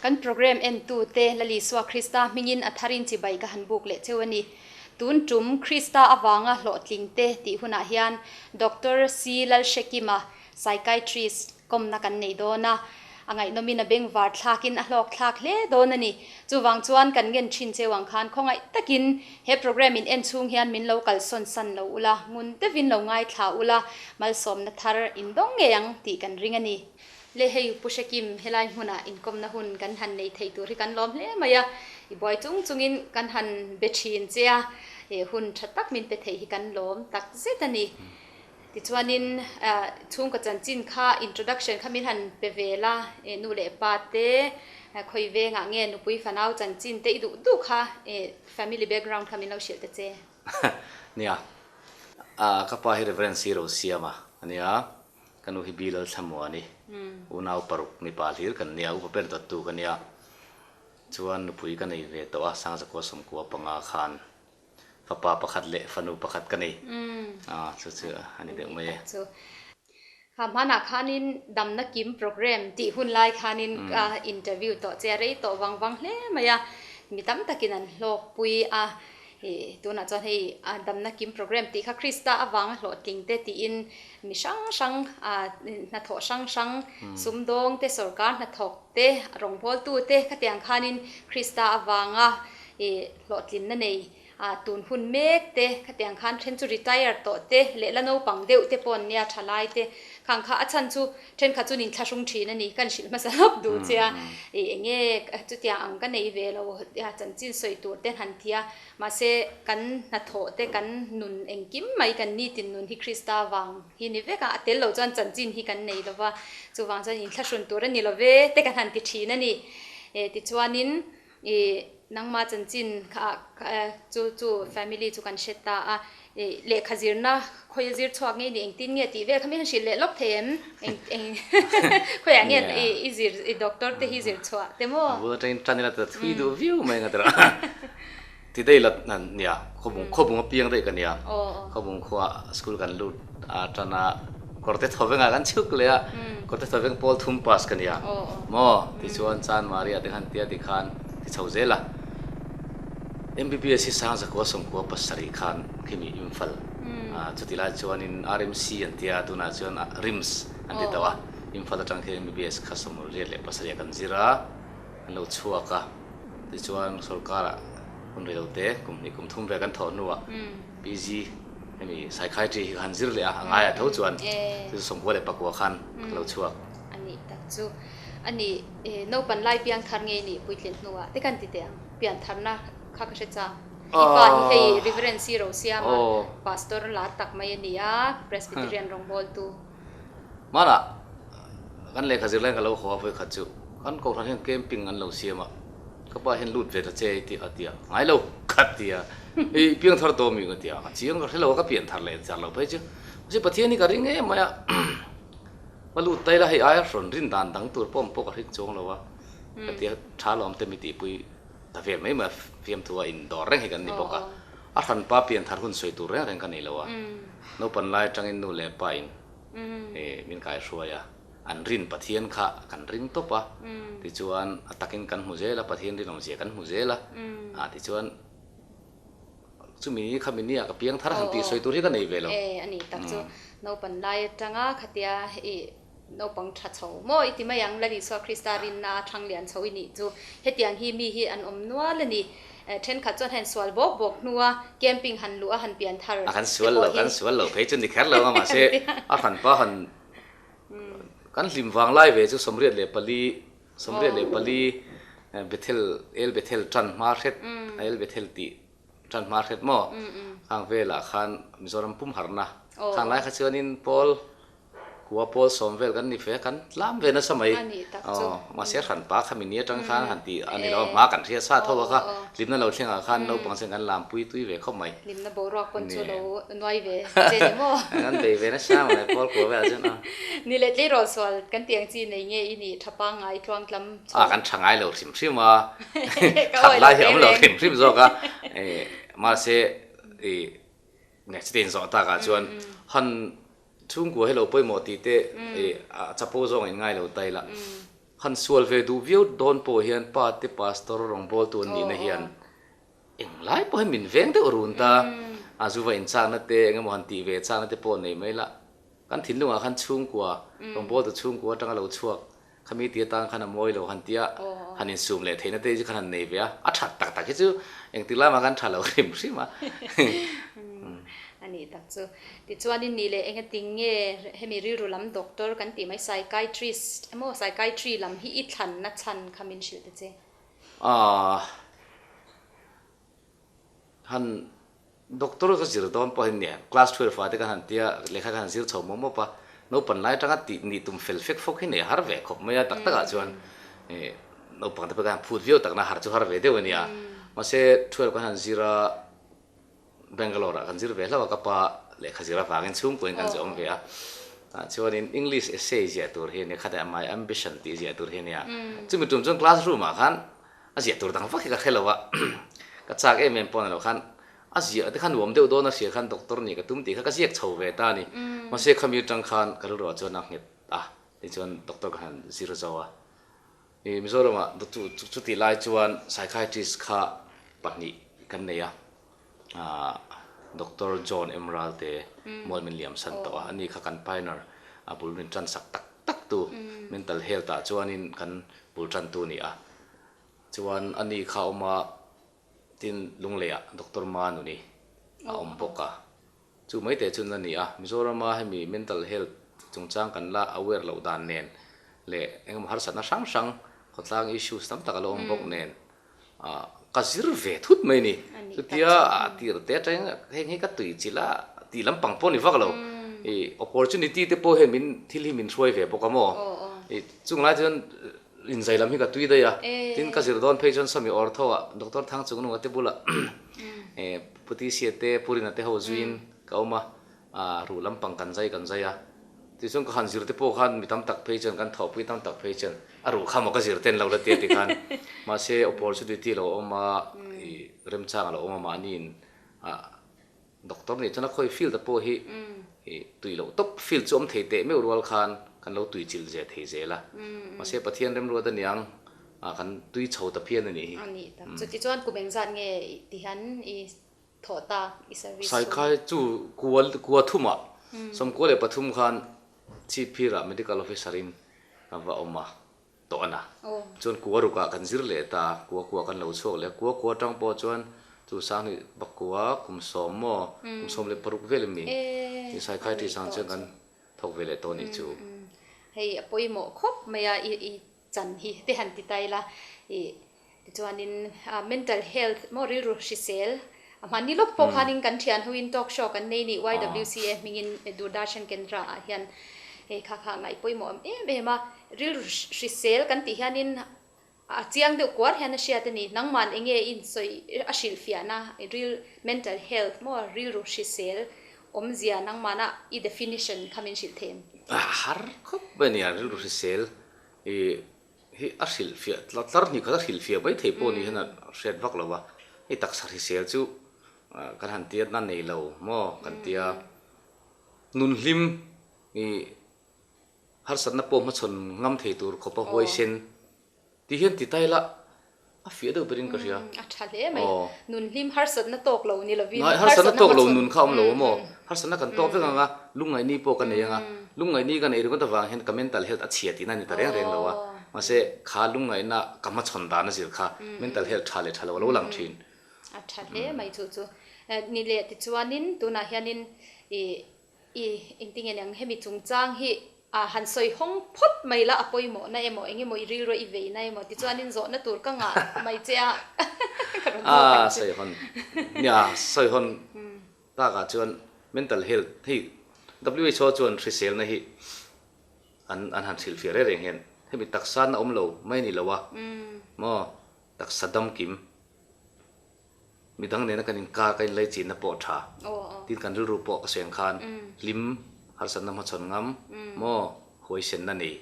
Kan program entute Lal Isua Krista hmingin a tharin chibai ka han buk leh cheu a ni. Tun tum Krista avanga hlawhtlingte tih hunah hian Doctor C. Lalhrekima, Psychiatrist, kawmna kan nei dawn a, a ngaihnawmin a bengvar thlakin a hlawk thlak hle dawn a ni. Chuvang chuan kan ngen thin cheu ang khan khawngaih takin he program in en chhung hian min lo kalsawn san lo ula, ngun deuhin lo ngaithla ula, malsawmna thar in dawng ngei ang tih kan ring a ni. Le hei Pu Hrekim, helai hmunah inkawmna hun kan han nei thei tur hi kan lawm hle mai a, i buai chung chungin kan han be thin che a, hun tha tak min pe thei hi kan lawm tak zet a ni. Tichuanin chhungkaw chanchin kha introduction kha min han pe ve la, nu leh pa te, khawi vengah nge nupui fanau chanchin te i duh duh kha family background kha min lo hrilh ta che. Nia, ka pa hi Reverend C Rosiama a nia, ka nu hi B Lalthlamuani, unau paruk mipa hlir kan nia, upa ber dawttu ka nia, chuan nupui ka nei ve tawh a, Sangzakua sawmkua panga khan. Fapa pakhat leh fanu pakhat ka nei. A, chu chu a ni deuh mai e. Chu. Kha hmanah khanin damna kim program tih hun lai khanin ka interview tawh che a rei tawh vang vang hle mai a. Mi tam takin an hlawkpui a. Ih, tunah chuan hei damna kim program tih kha Krista avanga hlawhtling te tiin mi hrang hrang hnathawh hrang hrang sumdawng te sorkar hnathawk te rawngbawltu te khatiang khanin Krista avanga ih Hlawhtlinna nei a tun hun mek te khatiang khan then chu retire tawh te leh la naupang deuh te pawh an nia tha lai te khang kha a chhan chu thenkhat chu nin thlahrung thin a ni kan hrilh hmasa hlawk duh che a ih eng nge chutiang ang ka nei ve lo chanchin sawi tur te han ti a mahse kan hnathawh te kan nun engkim mai kan nitin nun hi Krista vang hi ni vek a a tel lo chuan chanchin hi kan nei lo va chuvang chuan inthlahrun tur a ni lo ve te kan han ti thin a ni tichuanin I nangma chanchin kha chu chu family chu kan hre ta a, i lehkha zirna khawi a zir chhuak nge ni engtin nge tih vel kha min han hrilh leh lawk thei em? Eng eng khawiah nge i i zir i doctor te hi zir chhuah te maw? A bul atangin tan ila ta thui duh viau mai nga tira ti daih la nia khawbung khawbung apiang daih ka nia khawbung khuaa school kan lut a tan a kawrte thawvengah kan chhuk leh a kawrte thawveng pawl thum pass ka nia maw tichuan Chanmari ah te khan tia tikhan ti chho zel a MBBS hi Sangzakua sawmkua pasarih khan khimi Imphal chuti lai chuanin RMC an tia tunah chuan RIMS an ti tawh a Imphal atang khian MBBS kha sawmriat leh pasarih ah kan zir a an lo chhuak a tichuan sorkar ah hun rei lo te kum hnih kum thum vel kan thawh hnuah PG hemi psychiatry hi ka han zir leh a, a ngaiah tho chuan chu sawmkua leh pakua khan ka lo chhuak. A nih tak chu. A nih naupan lai piangthar ngei nih puitlin hnuah te kan ti teh ang. Piantharna kha ka hre chang. I pa hi hei Reverend C Rosiama pastor lar tak mai a ni a, Presbyterian rawngbawltu. Hmanah kan lehkha zir laiin ka lo haw a vawikhat chu kan kohhran hian camping an lo siam a. Ka pa hian lut ve ta che i tih a ti a, ngai lo ka ti a, i piang thar tawh mi ka ti a, ka chiang ka hre lo a, ka pian thar leh char lo phei chu, mahse Pathian hi ka ring em mai a, ka lut ta ila hei aia hrawn rin dan dang tur pawh pawh ka hring chuang lo a, ka ti a, tha lawm te mi tihpui ta vel mai mai a, fiamthu a indawr reng hi kan ni bawk a, a hranpa pian thar hun sawi tur reng reng ka nei lo a, naupan lai atangin nu leh pa in min kaihruai a. An rin Pathian kha kan ring tawp a, tichuan a takin kan hmu zel a, Pathian rinawmzia kan hmu zel a, ah tichuan chumi khami nia ka piang thar han tih sawi tur hi ka nei ve lo. E a ni tak chu naupang lai atanga khatia i naupang tha chho maw i ti mai ang Lal Isua Krista rinna a thang lian chho i nih chu hetiang hi mi hi an awm nual a ni. Thenkhat chuan heng sual bawk bawk hnua camping han luh a han pian thar A kan sual lo kan sual lo phei chu ni kher lo a mahse a hranpa han Kan hlim vang lai ve chu 84, 84 Bethel, El Bethel tan hma hret, El Bethel tih tan hma hret maw? Khang velah khan Mizoram pum harna. Khang lai kha chuanin pawl kua pawl sawm vel kan ni fe a, kan tlam ve nasa mai. Mahse hranpa kha mi ni atang khan han tih a ni lo a, hma kan hria sa tho a kha hlimna lo thlengah khan naupang chuan kan lampui tui ve khawp mai. Hlimna boruak pawn chu lo nuai ve che ni maw? Kan bei ve nasa mai pawl kua velah chuan a. Ni leh tleirawl sual kan tih ang chi nei nge i nih tha pangngai tluangtlam chho? A kan tha ngai lo hrim hrim a, that lai hi a awm lo hrim hrim zawk a, mahse i next day zawh takah chuan han chhungkua hi lo pawimawh tih te i a chapo zawng in ngai lo ta ila. Han sual ve duh viau dawn pawh hian pa te pastor rawngbawltu an nihna hian englai pawh hian min veng deuh run ta. A zu va inchakna te eng emaw han tih ve chakna te pawh nei mai la. Kan thinlungah khan chhungkua, rawngbawltu chhungkua atanga lo chhuak khami ti atan khan a mawi lo han tia han insum leh theihna te chu khan han nei ve a, a that tak tak hi chu engtik lamah khan tha lo hrim hrim a. A nih tak chu. Tichuanin nih leh enga ting nge hemi rilru lam doctor kan tih mai psychiatrist emaw psychiatry lam hi i thlanna chhan kha min hrilh ta che. Aah. Han doctor ka zir dawn pawh hi nia, class 12 ah te kan han tia lehkha kan han zir chho mawp mawp a, naupang lai atanga tih nih tum fel fek fawk hi nei har ve khawp mai a, tak takah chuan ih naupang te pawh kan han phut viau takna har chu har ve deuh a nia. Mahse 12 kan han zir a, Bangalore ah kan zir ve hlauh a, ka pa lehkha zir avangin chhungkuain kan zawm ve a, tah chuanin English essay ziah tur hi a nia, khatah my ambition tih ziah tur hi a nia. Chumi tum chuan classroom ah khan A ziah tur dang vak hi ka hre lo a, ka chak em em pawh ni lo khan a ziah te kha nuam deuh dawn a hria khan doctor nih ka tum tih kha ka ziak chho ve ta a ni. Mahse khami atang khan ka rilruah chuan a nghet a, tichuan doctor ka han zir zo a. I Mizoramah chutih lai chuan psychiatrist kha pahnih kan nei a, Doctor John M Ralte mual min liam san tawh a, ani kha kan pioneer a bul min tan sak tak tak tu mental health ah chuanin kan bul tan tu a ni a. Chuan ani kha a awm a, tin Lungleiah Doctor Manuni a awm bawk a. Chu mai teh chuan a ni a, Mizorama hemi mental health chungchang kan la aware loh dan nen leh engemaw harsatna hrang hrang khawtlang issues tam tak a lo awm bawk nen ka zir ve thut mai a ni. Chutia tir te atangin heng hi ka tui chilh a tih lampang pawh a ni vak lo. Ih opportunity te pawh hian min thil hi min hruai ve bawk a maw. Ih chung lai chuan inzai lam hi ka tui daih a. Tin ka zir dawn phei chuan sawmi ortho ah Doctor Thangchungnunga te bulah Pu Tisia te Pu Rina te ho zuiin ka awm a. Ruh lampang kan zai kan zai a, tichuan ka han zir te pawh khan mi tam tak phei chuan kan thawhpui tam tak phei chuan a ruh kha maw ka zir ten lo la tia ti khan mahse opportunity a lo awm a, ih remchang a lo awm a mahniin ah doctor nih chuan a khawi field a pawh hi ih tui loh tawp field chu awm thei teh meuh rual khan kan lo tui chilh ze thei zel a, mahse Pathian remruat aniang ah kan tui chho ta phian a nih hi. A nih tak chu tichuan kum engzat nge tihian i Thawh ta i service chu. Saikhai chu kual kua thumah 13 khan Chhipphirah Medical Officer in ka va awm a tawh a na. Chuan kua rukah kan zir leh ta a, kua kua kan lo chhuak leh a, kua kua atang pawh chuan chu sanghnih pakua kum sawm maw kum 16 vel em ni i Saikhai tih sang chuan kan thawk ve leh tawh a nih chu. Hei a pawimawh khawp mai a i chan hi te han ti ta ila i Tichuanin mental health maw rilru hrisel a hmanni lawk pawh khanin kan thian hoin talk show kan nei ni YWCA hmingin Doordarshan Kendra ah hian hei kha kha ngaih pawimawh awm em em a, rilru hrisel kan tih hianin a chiang deuh kuar hian a hriat a ni, nangman enge i insawi a hrilhfiahna ril mental health maw rilru hrisel awmzia nangmana i definition kha min hrilh thei em? A har khawp mai a nia rilru hrisel i Hi a hrilhfiah tlar tlar hnih khat a hrilhfiah mai thei pawh ni hian a hriat vak lo va, hei taksa hrisel chu kan han tia na nei lo maw kan tia nun hlim ih harsatna pawh hmachhawn ngam thei tur khawpa huaisen tih hian ti ta ila A fiah deuh berin ka hria. A tha hle mai. Nun hlim harsatna tawk lo ni lovin harsatna hmachhawn. Harsatna tawk lo nun kha a awm lo a maw? Harsatna kan tawk vek ang a, lungngaihni pawh ka nei ang a. Lungngaihni ka neih ringawt avang hian ka mental health a chhia tihna a ni ta reng reng lo a. Mahse, kha lungngaihna ka hmachhawn dan a zir kha mental health tha leh tha lo a lo lang thin. A tha hle mai chu chu. Ni leh tichuanin tunah hianin ih I engtin nge niang hemi chungchang hi a han sawi hawng phawt mai la a pawimawh na emaw eng emaw i rilru i vei na emaw tichuanin zawhna tur ka ngah mai che a ka rawn zawk ang che. Sawi hawn nia sawi hawn takah chuan mental health hei WHO chuan hriselna hi an an han hrilhfiah reng reng hian hemi taksa na awm lo mai a ni lo a maw taksa damkim Midang nena kan inkar kan inlei chinna pawh a tha. Tin kan rilru pawh ka sawi ang khan hlim, harsatna hmachhawn ngam maw huaisenna nei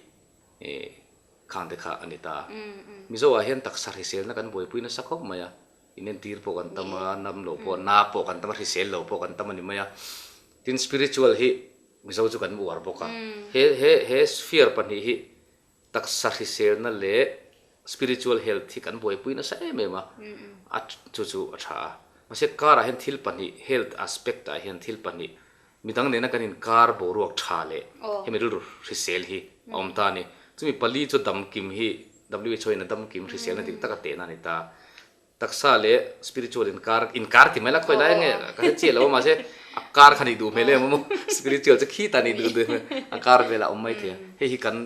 khang te kha a ni ta. Mizo ah hian taksa hriselna kan buaipui nasa khawp mai a, inentir pawh kan tam a, nam lo pawh na pawh kan tam a, hrisel lo pawh kan tam a ni mai a. Tin spiritual hi Mizo chu kan uar bawk a. He he he sphere pahnih hi. Taksa hriselna leh spiritual health hi kan buaipui nasa em em a, a chu chu a tha a. Mahse karah hian thil pahnih health aspect ah hian thil pahnih midang nena kan inkar boruak tha leh hemi rilru hrisel hi a awm ta a ni. Chumi pali chu damkim hi WHO in a damkim hriselna dik taka tehna a ni ta. Taksa leh spiritual inkar inkar ti mai la khawi lai nge ka hre chiah lo a mahse a kar kha nih duh hmel em a maw spiritual chu khi ta nih duh duh hmel a kar velah a awm mai thei a hei hi kan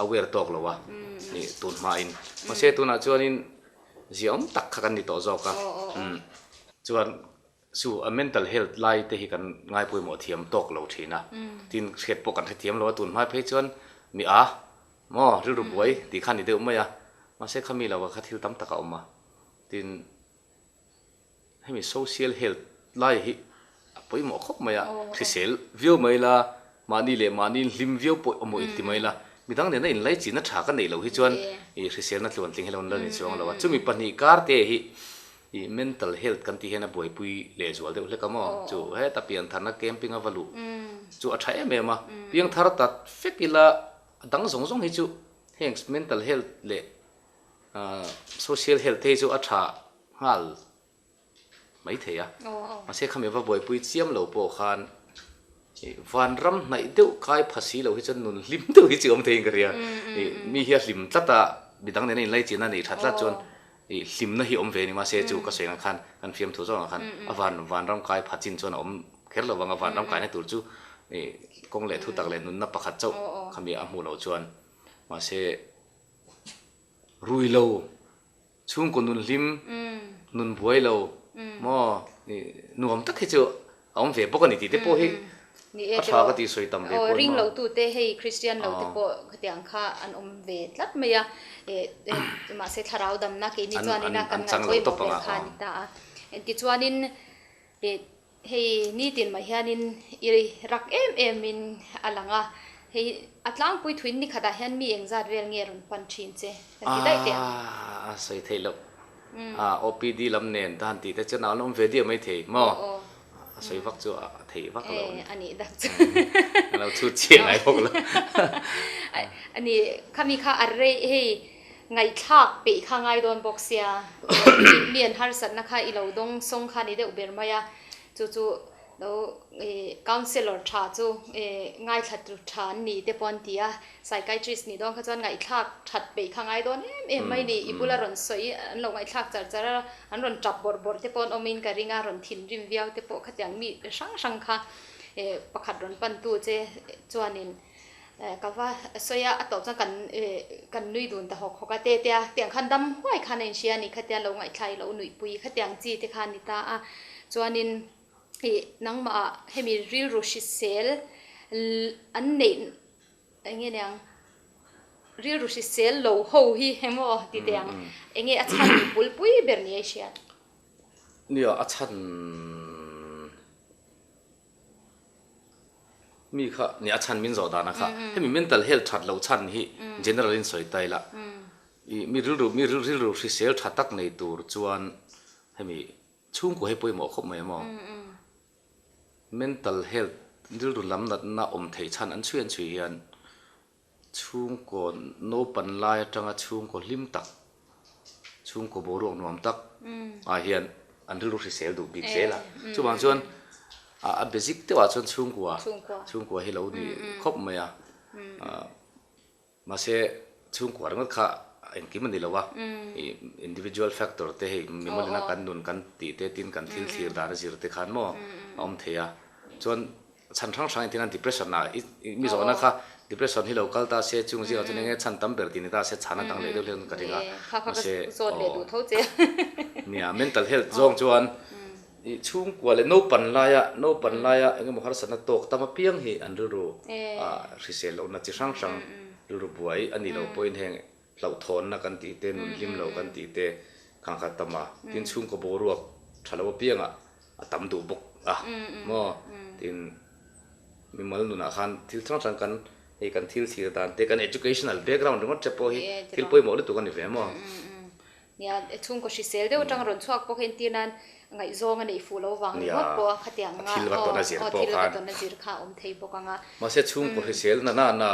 aware tawk lo a nih tun hmain mahse tunah chuanin ziaawm tak kha kan ni tawh zawk a chuan chu a mental health lai te hi kan ngai pawimawh thiam tawk lo thin a tin hriat pawh kan hrethiam lo a tun hma phei chuan mi a Maw rilru buai tih kha a ni deuh mai a, mahse khami lova kha thil tam tak a awm a, tin hemi social health lai hi a pawimawh khawp mai a, hrisel viau mai la, mahni leh mahni hlim viau pawh a maw inti mai la, midang nena inlaichinna tha ka neih loh hi chuan ih hriselna tluantling hi lo la ni chuang lo a, chumi pahnih kar te hi ih mental health kan tih hian a buaipui lehzual deuh hlek a maw, chu heta piantharna camping a va luh chu a tha em em a, piangthar ta fek ila. A dang zawng zawng hi chu heng mental health leh social health te hi chu a tha nghal mai thei a. Mahse khami va buaipui chiam lo pawh khan vanram hnaih deuh kai pha si lo hi chuan nun hlim deuh hi chu awm theiin ka hria. Mi hi a hlim tlat a, midang nena inlaichin a nei tha tlat chuan hlimna hi awm ve a ni. Mahse chu ka sawi ang khan kan fiamthu zawng ang khan a van vanram kai pha chin chuan a awm Kher lo vanga vanram kaina tur chu kawng leh thutak leh nunna pakhat chauh khami a hmuh loh chuan mahse rui lo, chhungkaw nun hlim, nun buai lo maw nuam tak hi chu a awm ve bawk a ni tih te pawh hi a tha ka tih sawi tam ve pawh a ni maw. Ring lo tute hei Christian lo te pawh khatiang kha an awm ve tlat mai a, mahse thlarau damna keini chuanin a kan ngaih pawimawh ber kha a ni ta a. Tichuanin Hei nitin mah hianin i rak em emin a lang a, hei a tlangpui thuin ni khatah hian mi engzat vel nge rawn pan thin che kan ti daih teh ang. Aaa sawi theih loh a OPD lam nen ta han tih te chuan a awm ve diah mai thei maw? A sawi vak chu a theih vak lo a ni. A nih dak chu. A lo chhut chiah ngai bawk lo. A ni khami kha a rei hei ngaihthlak peih kha ngai dawn bawk sia mi an harsatna kha i lo dawng sawng kha ni deuh ber mai a chu chu lo ih counsellor tha chu ih ngaithla tu tha an ni te pawh an ti a psychiatrist nih dawn kha chuan ngaihthlak that peih kha ngai dawn em em mai ni i bula rawn sawi an lo ngaihthlak char char a an rawn tap bawrh bawrh te pawh an awmin ka ring a rawn thinrim viau te pawh khatiang mi hrang hrang kha ih pakhat rawn pan tu che chuanin. Ka va sawi a, a tawp chuan kan kan nui dun ta hawk hawk a, te tia tiang khan dam huai khan a inhria a ni khatia lo ngaihthlai lo nuihpui khatiang chi te kha a ni ta a, chuanin ih nangmah ah hemi rilru hrisel an neih eng nge niang rilru hrisel lo ho hi emaw ti teh ang eng nge a chhan bulpui ber ni a i hriat? Nia a chhan. Mi kha nia a chhan min zawh dan a kha hemi mental health that loh chhan hi general in sawi ta ila ih mi rilru mi rilru hrisel tha tak nei tur chuan hemi chhungkua hi pawimawh khawp mai maw mental health rilru lam natna awm theih chhan an chhui an chhui hian Chhungkaw naupan lai atanga chhungkaw hlim tak, chhungkaw boruak nuam tak ah hian an rilru hrisel duh bik zel a. Chuvang chuan a basic deuhah chuan chhungkua, chhungkua hi lo ni khawp mai a. Mahse chhungkua ringawt kha engkim a ni lo a, individual factor te hei mimalina kan nun kan tih te tin kan thil thlir dan a zir te khan maw a awm thei a. Chuan Chhan hrang hrang engtin an depression ah i mi zawhna kha depression hi lo kal ta se chung zingah chuan enge chhan tam ber tih ni ta se chhan a dang leh deuh hlek ka ring a mahse aw nia mental health zawng chuan i chhungkua leh naupan laia naupan laia engemaw harsatna tawk tam apiang hi an rilru ah hrisel lohna chi hrang hrang rilru buai a nih loh pawhin heng hlauhthawnna kan tih te, nun hlim lo kan tih te khang kha a tam a, tin chhungkaw boruak tha lo apiangah a tam duh bawk a maw? Tin mimal nunah khan thil hrang hrang kan hei kan thil thlir dan te kan educational background ringawt te pawh hi thil pawimawh lutuk a ni ve maw? Nia, chhungkaw hrisel deuh atang rawn chhuak bawk entir nan ngaihzawng a neih fuh lo vang ringawt pawh a khatiang anga aw thil va tawn a zir kha a awm thei bawk ang a. Mahse chhungkaw hrisel na na na.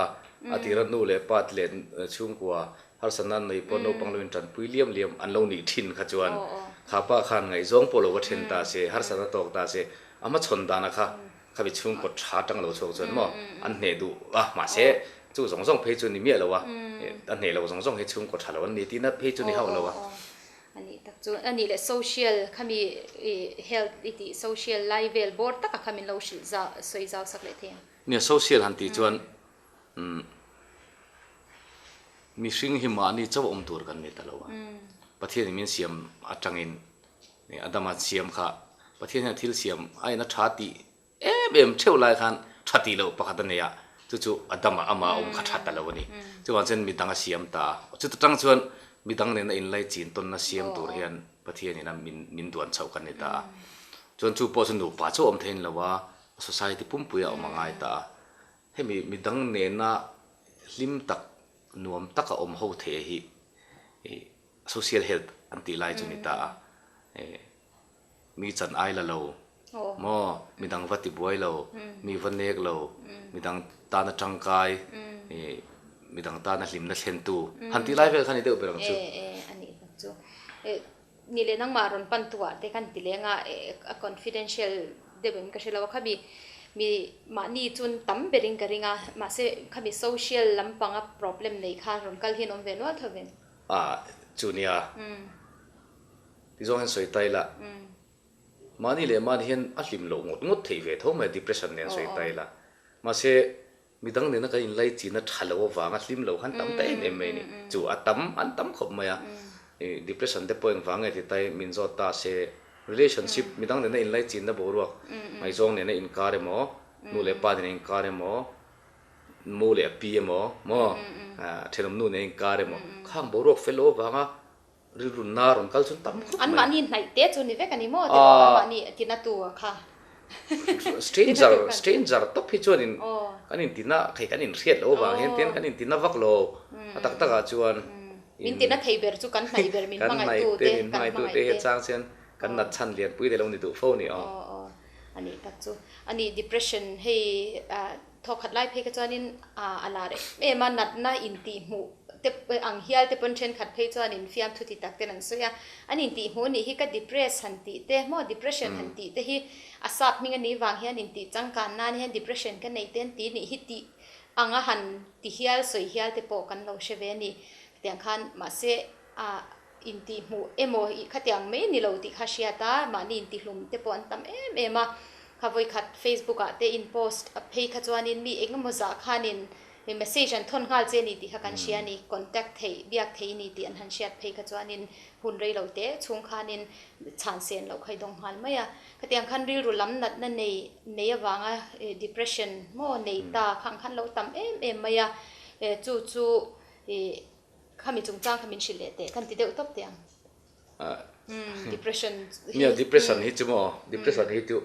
A tira nu leh pa te leh chhungkua harsatna an nei pawh naupang lo in tanpui liam liam an lo nih thin kha chuan kha pa khan ngaihzawng pawh lo va then ta se, harsatna tawk ta se, a hmachhawn dana kha khami chhungkaw tha tang lo chhuak chuan maw an hneh duh a, mahse chu zawng zawng phei chu ni miah lo a, a hneh lo zawng zawng hi chhungkaw tha lo an ni tihna phei chu ni hauh lo a. A nih tak chu a nih leh social khami health i tih social lai vel bawr taka kha min lo hrilh zau sawi zau sak leh thei ang. Nia social han tih chuan mihring hi mahni chauh awm tur kan ni ta lo a, Pathianin min siam atangin Adama siam kha Pathian hian thil siam a ina tha tih em em theuh lai khan tha tih loh pakhat a nei a, chu chu Adama ama awm kha tha ta lo a ni. Chuvang chuan midang a siam ta a, chuta tang chuan midang nena inlai chin tawnna siam tur hian Pathianin a min duan chhoh kan ni ta a. Chuan chu pawh chu nupa chu a awm thei lo a, society pumpui a awm a ngai ta a. Hemi midang nena hlim tak, nuam taka awm ho thei hi social health an tih lai chu ni ta a. Mi chan ai la lo maw, midang va ti buai lo, mi va nek lo, midang tana tangkai, midang tana hlimna thlentu han tih lai vel kha ni deuh ber ang chu. E a nih tak chu. Ni leh nangmah rawn pan tu ah te khan ti leng a, a confidential deuh em ka hre lo a, khami mi mahni chun tam berin ka ring a, mahse khami social lampanga problem nei kha rawn kal hian awm ve nual tho ven. A chu nia. Ti zawng hian sawi ta ila, mahni leh mahni hian a hlim loh ngawt ngawt theih ve tho mai depression nen sawi ta ila. Mahse, midang nena kan inlai china tha lo avanga hlim lo khan tam ta em em mai a ni. Chu a tam, an tam khawp mai a. Depression te pawh engvang nge ti ta i min zawt ta se, relationship midang nena inlai chinna boruak, ngaihzawng nena inkar emaw, nu leh pa nena inkar emaw, mu leh pi emaw, maw, thenawm nu nena inkar emaw, khang boruak fel lo avanga Rilru na rawn kal chuan tam khawp mai. Anmahni hnaih te chu ni vek a ni maw tih pawh anmahni tina tu a kha. Stranger, stranger tawp hi chuan in kan in tina thei kan in hriat loh avang hian tian kan in tina vak lo a tak tak ah chuan. Min tina thei ber chu kan hnaih ber min hmangaih tu te kan hmangaih tu te hi chang chuan kan nat chhan lian pui te lo ni duh fo ni aw. Aw aw a nih tak chu a ni depression hei Thawkhat lai phei kha chuanin a lar em em a, natna intihhmuh te ang hial te pawn thenkhat phei chuanin fiamthu ti tak ten an sawi a, an intihhmuh nih hi ka depress han tih te maw depression han tih te hi a sap hming a nih vang hian intih changkan nan hian depression ka nei te an ti nih hi tih anga han ti hial sawi hial te pawh kan lo hre ve a ni. Tiang khan mahse a Intihhmuh emaw ih khatiang mai ni lo tih kha hriat a, mahni intihlum te pawh an tam em em a. Kha vawikhat Facebook ah te in post a phei kha chuanin mi eng emaw zah khanin message an thawn nghal che ni tih kha kan hria a ni, contact theih, biak theih ni tih an han hriat phei kha chuanin hun rei lo te chhung khanin chhan sen loh kha i dawng nghal mai a. Khatiang khan rilru lam natna nei nei avanga depression maw nei ta khang khan lo tam em em mai a, chu chu ih Khami chungchang kha min hrilh leh teh, kan ti deuh tawp teh ang. Depression hi. Nia, depression hi chu maw, depression hi chu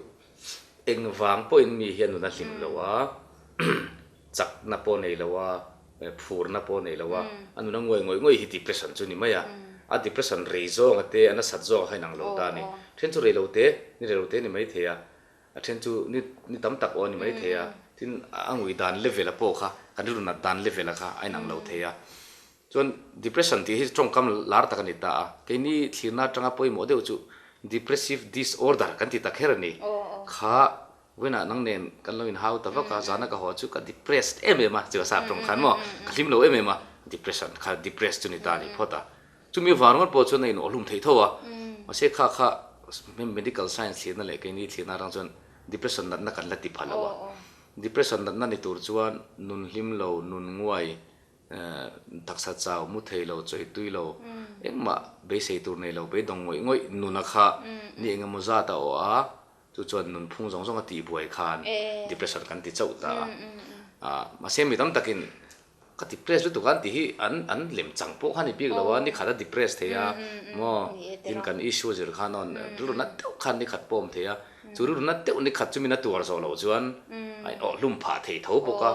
engvang pawhin mi hian nun a hlim lo a, chakna pawh nei lo a, phurna pawh nei lo a, a nun a nguai ngawih ngawih hi depression chu ni mai a. A depression rei zawnga te, a nasat zawnga kha inang lo ta a ni. Then chu rei lo te, ni rei lo te ni mai thei a. A then chu ni ni tam tak aw a ni mai thei a, tin a ngui dan level a pawh kha kan rilru nat dan level a kha a inang lo thei a. Chuan depression tih hi tawngkam lar tak a ni ta a, keini thlirna atanga pawimawh deuh chu depressive disorder kan ti ta kher a ni. Kha vawiinah nang nen kan lo inhau ta vak a, zana ka haw chu ka depressed em em a, chu a sap tawng khan maw ka hlim lo em em a, depression kha depressed chu ni ta a ni phawt a. Chumi vang ringawt pawh chuan a inawhlum theih tho a, mahse kha kha medical science thlirna leh keini thlirna atang chuan depression natna kan la ti pha lo a. Depression natna ni tur chuan nun hlim lo, nun nguai, taksa chau, mu thei lo, chawi tui lo, engmah beisei tur nei lo, beidawng ngawih ngawih nuna kha ni engemaw zat a awh a, chu chuan nunphung zawng zawng a tihbuai khan depression kan ti chauh ta a. Mahse mi tam takin Ka depress lutuk a an tih hi an an lem chang pawh kha ni bik lo a, ni khat a depress thei a maw tin kan issue zir khan awn rilru nat deuh khan ni khat pawh a awm thei a, chu rilru nat deuh ni khat chu min a tuar zawh loh chuan a in awh hlum phah thei tho bawk a,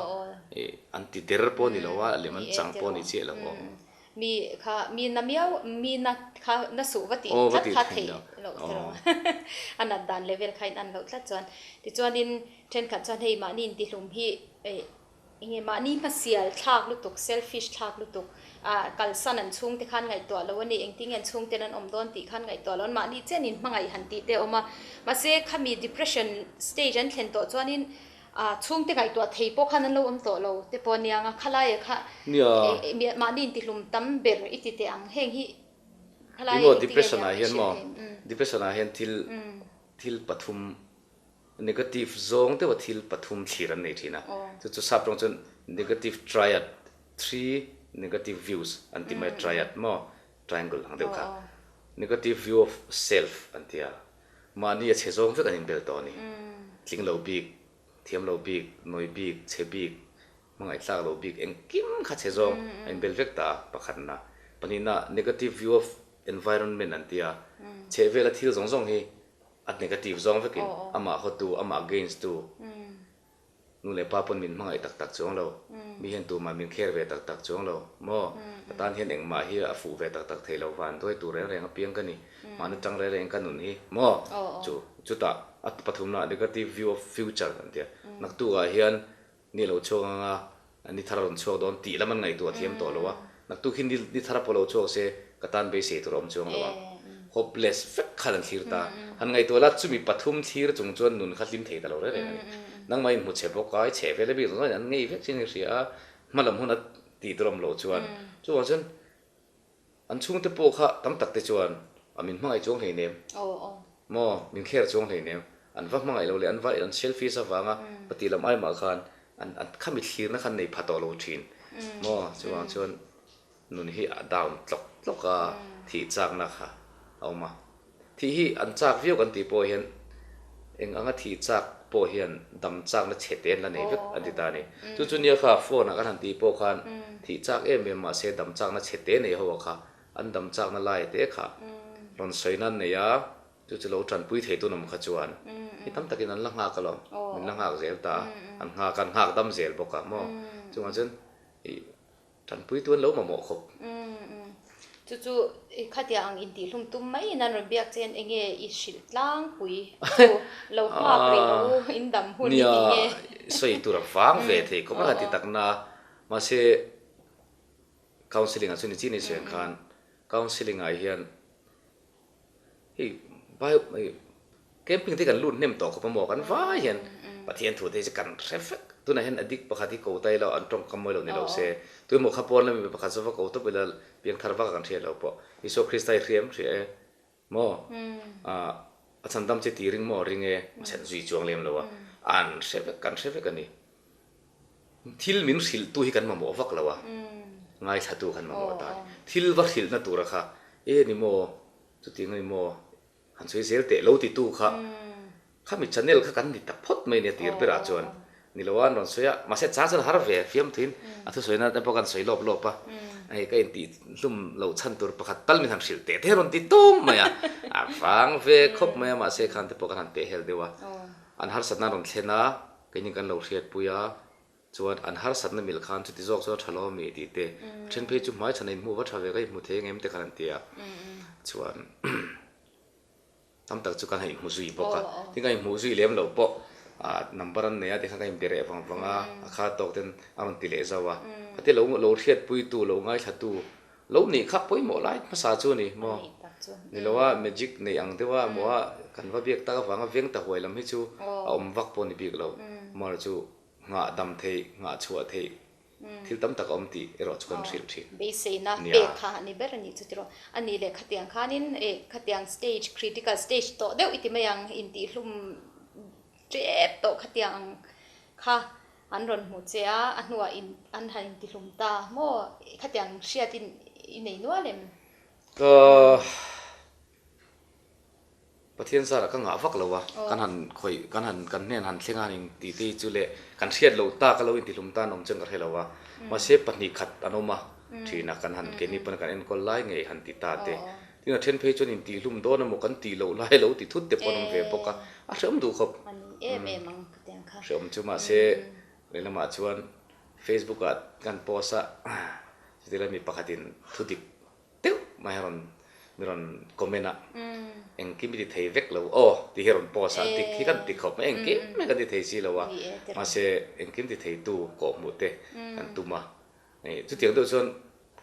ih an ti der pawh ni lo a, lem an chang pawh ni chiah lo aw. Mi kha mi na miau mi na kha na suh va tih tlat kha theih loh tiraw a nat dan level kha in an loh tlat chuan tichuanin thenkhat chuan hei mahni intihlum hi ih. Enge mahni hmasial thlak lutuk, selfish thlak lutuk, ah kalsan an chhungte khan ngaihtuah lo a ni, engtin nge an chhungten an awm dawn tih khan ngaihtuah lo an mahni chen in hmangaih han tih te a awm a. Mahse khami depression stage an thlen tawh chuanin ah chhungte ngaihtuah thei pawh khan an lo awm tawh lo te pawh a nia ang a, khalaia kha mahni intihlum tam ber i ti teh ang, heng hi khalaia Emaw engtin nge depression ah nia hian maw, hriat theih? Depression ah hian thil thil pathum Negative zawng deuha thil pathum thlir an nei thin a, chu chu sap tawng chuan negative triad, three negative views an ti mai a, triad maw, triangle ang deuh kha. Negative view of self an ti a, mahni a chhe zawng vek an inbel tawh a ni. Tling lo bik, thiam lo bik, nawi bik, chhe bik, hmangaih tlak lo bik engkim kha chhe zawng a inbel vek ta a, pakhatna. Pahnihna, negative view of environment an ti a, chhehvela thil zawng zawng hi A negative zawng vekin amah hawtu, amah against tu nu leh pa pawn min hmangaih tak tak chuang lo. Mi hian tumah min care ve tak tak chuang lo maw? Ka tan hian engmah hi a fuh ve tak tak thei lo van duai tur reng reng apiang ka ni. Mahni tang reng reng ka nun hi maw? Chu chutah a pathumna negative view of future an tia. Naktukah hian Ni lo chhuak anga ni thar a rawn chhuak dawn tih lam an ngaihtuah thiam tawh lo a, naktuk hi ni thar a pawh lo chhuak se ka tan beisei tur a awm chuang lo ang. Hopeless vek khan an thlir ta. Han ngaihtuah la chumi pathum thlir chung chuan nun kha hlim thei ta lo reng reng a ni. Nangmah in hmu chhe bawk a, i chhe vel a bik zawng zawngin an ngei vek chin i hria a, hma lam hun a tih tur a awm loh chuan. Chuvang chuan An chhungte pawh kha tam tak te chuan a min hmangaih chuang hleinem maw, min kher chuang hleinem, an va hmangaih lo leh an va an selfish avanga ka tih lam ai mah khan an an khami thlirna khan nei pha tawh lo thin maw, chuvang chuan nun hi a down tlawk tlawk a, thih chakna kha a awm a. Thih hi an chak viau kan tih pawh hian eng anga thih chak pawh hian dam chakna chhe te an la nei vek an ti ta a ni. Chu chu nia kha phone ah kan han tih pawh khan thih chak em em mahse dam chakna chhe te nei ho ah kha an dam chakna lai te kha rawn sawi nan nei a, chu chu lo tanpui thei tun awm kha chuan mi tam takin an la nghak alawm, min la nghak zel ta a, an nghak an nghak dam zel bawk a maw. Chungah chuan ih. Tanpui tu an lo mamawh khawp. Umm chu chu khatia ang intihhlum tum mai in an rawn biak che in enge i hrilh tlangpui chu lo nghak rih rawh u in dam hun i ti nge. Nia sawi tur a vang ve thei khawp a han ti tak na mahse counselling ah chuan i chin i sawi ang khan counselling ah hian Hei Bible camping te kan lut hnem tawh khawp a maw kan vai hian Pathian thu te hi chu kan hre vek. Tunah hian addict pakhat hi ko ta ila an tawngkam mawi lo ni lo se tuemaw kha pawn lami pakhat zawk va ko tawp ila piangthar vak a kan hriat lo pawh Isua Krista hi hriam hria e maw ah a chhandam che tih ring maw ring e mahse an zui chuang lem lo a an hre vek kan hre vek a ni. Thil min hrilhtu hi kan mamawh vak lo a, ngaithlatu kan mamawh ta a ni. Thil va hrilhna tura kha, e ni maw, chutiang a ni maw, han sawi zel teh lo titu kha, khami channel kha kan ni ta phawt mai nia tir berah chuan ni lo a an rawn sawi a, mahse chang chuan har ve fiam thuin a thusawina te pawh kan sawi lawp lawp a, hei ka intih hlum loh chhan tur pakhat tal min han hrilh teh te rawn ti tung mai a, a vang ve khawp mai a, mahse khan te pawh kan han pehhel deuh a, an harsatna an rawn thlen a. Keini kan lo hriatpui a, chuan an harsatna mil khan chuti zawk chuan a tha lo ami tih te, a then phei chu hmai chhan a inhmuh va tha ve ka inhmu thei engem te khan an ti a, chuan tam tak chu kan han inhmu zui bawk a, tin kan inhmuh zui lem loh pawh number an nei a tikhan kan inbe reh vang vang a, a kha tawk ten a rawn ti leh zauh a, khatia lo lo hriatpuitu lo ngaithlatu Lo nih kha pawimawh lai hmasa chu a ni maw? Ni lo a, magic neih ang deuh a maw a, kan va biak tak avanga veng ta huai lam hi chu a awm vak pawh a ni bik lo. Mar chu nghah dam theih, nghah chhuah theih thil tam tak a awm tih erawh chu kan hrilh thin. Beiseina pek kha a ni ber a nih chu tiraw. A nih leh khatiang khanin eh khatiang stage, critical stage tawh deuh i ti mai ang, intihhlum tep tawh khatiang ang kha An rawn hmu che a, a hnuah in an han intihlum ta maw? Khatiang hriat in i nei nual em? Ka Pathian zarah ka ngah vak lo a, kan han khawih, kan han kan hnen han thleng a han intih te hi chu leh kan hriat loh tak a lo intihlum tan awm chuan ka hre lo a, mahse pahnih khat an awm a, thin a kan han keini pawn kan enkawl lai ngei han ti ta te. Tin a then phei chuan intihlum dawn emaw kan tih loh lai lo ti thut te pawh an awm ve bawk a, a hreawm duh khawp. A ni em em ang. Hreawm chu mahse lehlamah chuan Facebook ah kan post a chuti lai mi pakhatin thu dik deuh mai a rawn Mi rawn comment a, engkim i ti thei vek lo aw tih hi a rawn post a, dik hi kan ti khawp mai, engkim mai kan ti thei si lo a, mahse engkim ti theitu kawhhmuh te kan tum a, chutiang deuh chuan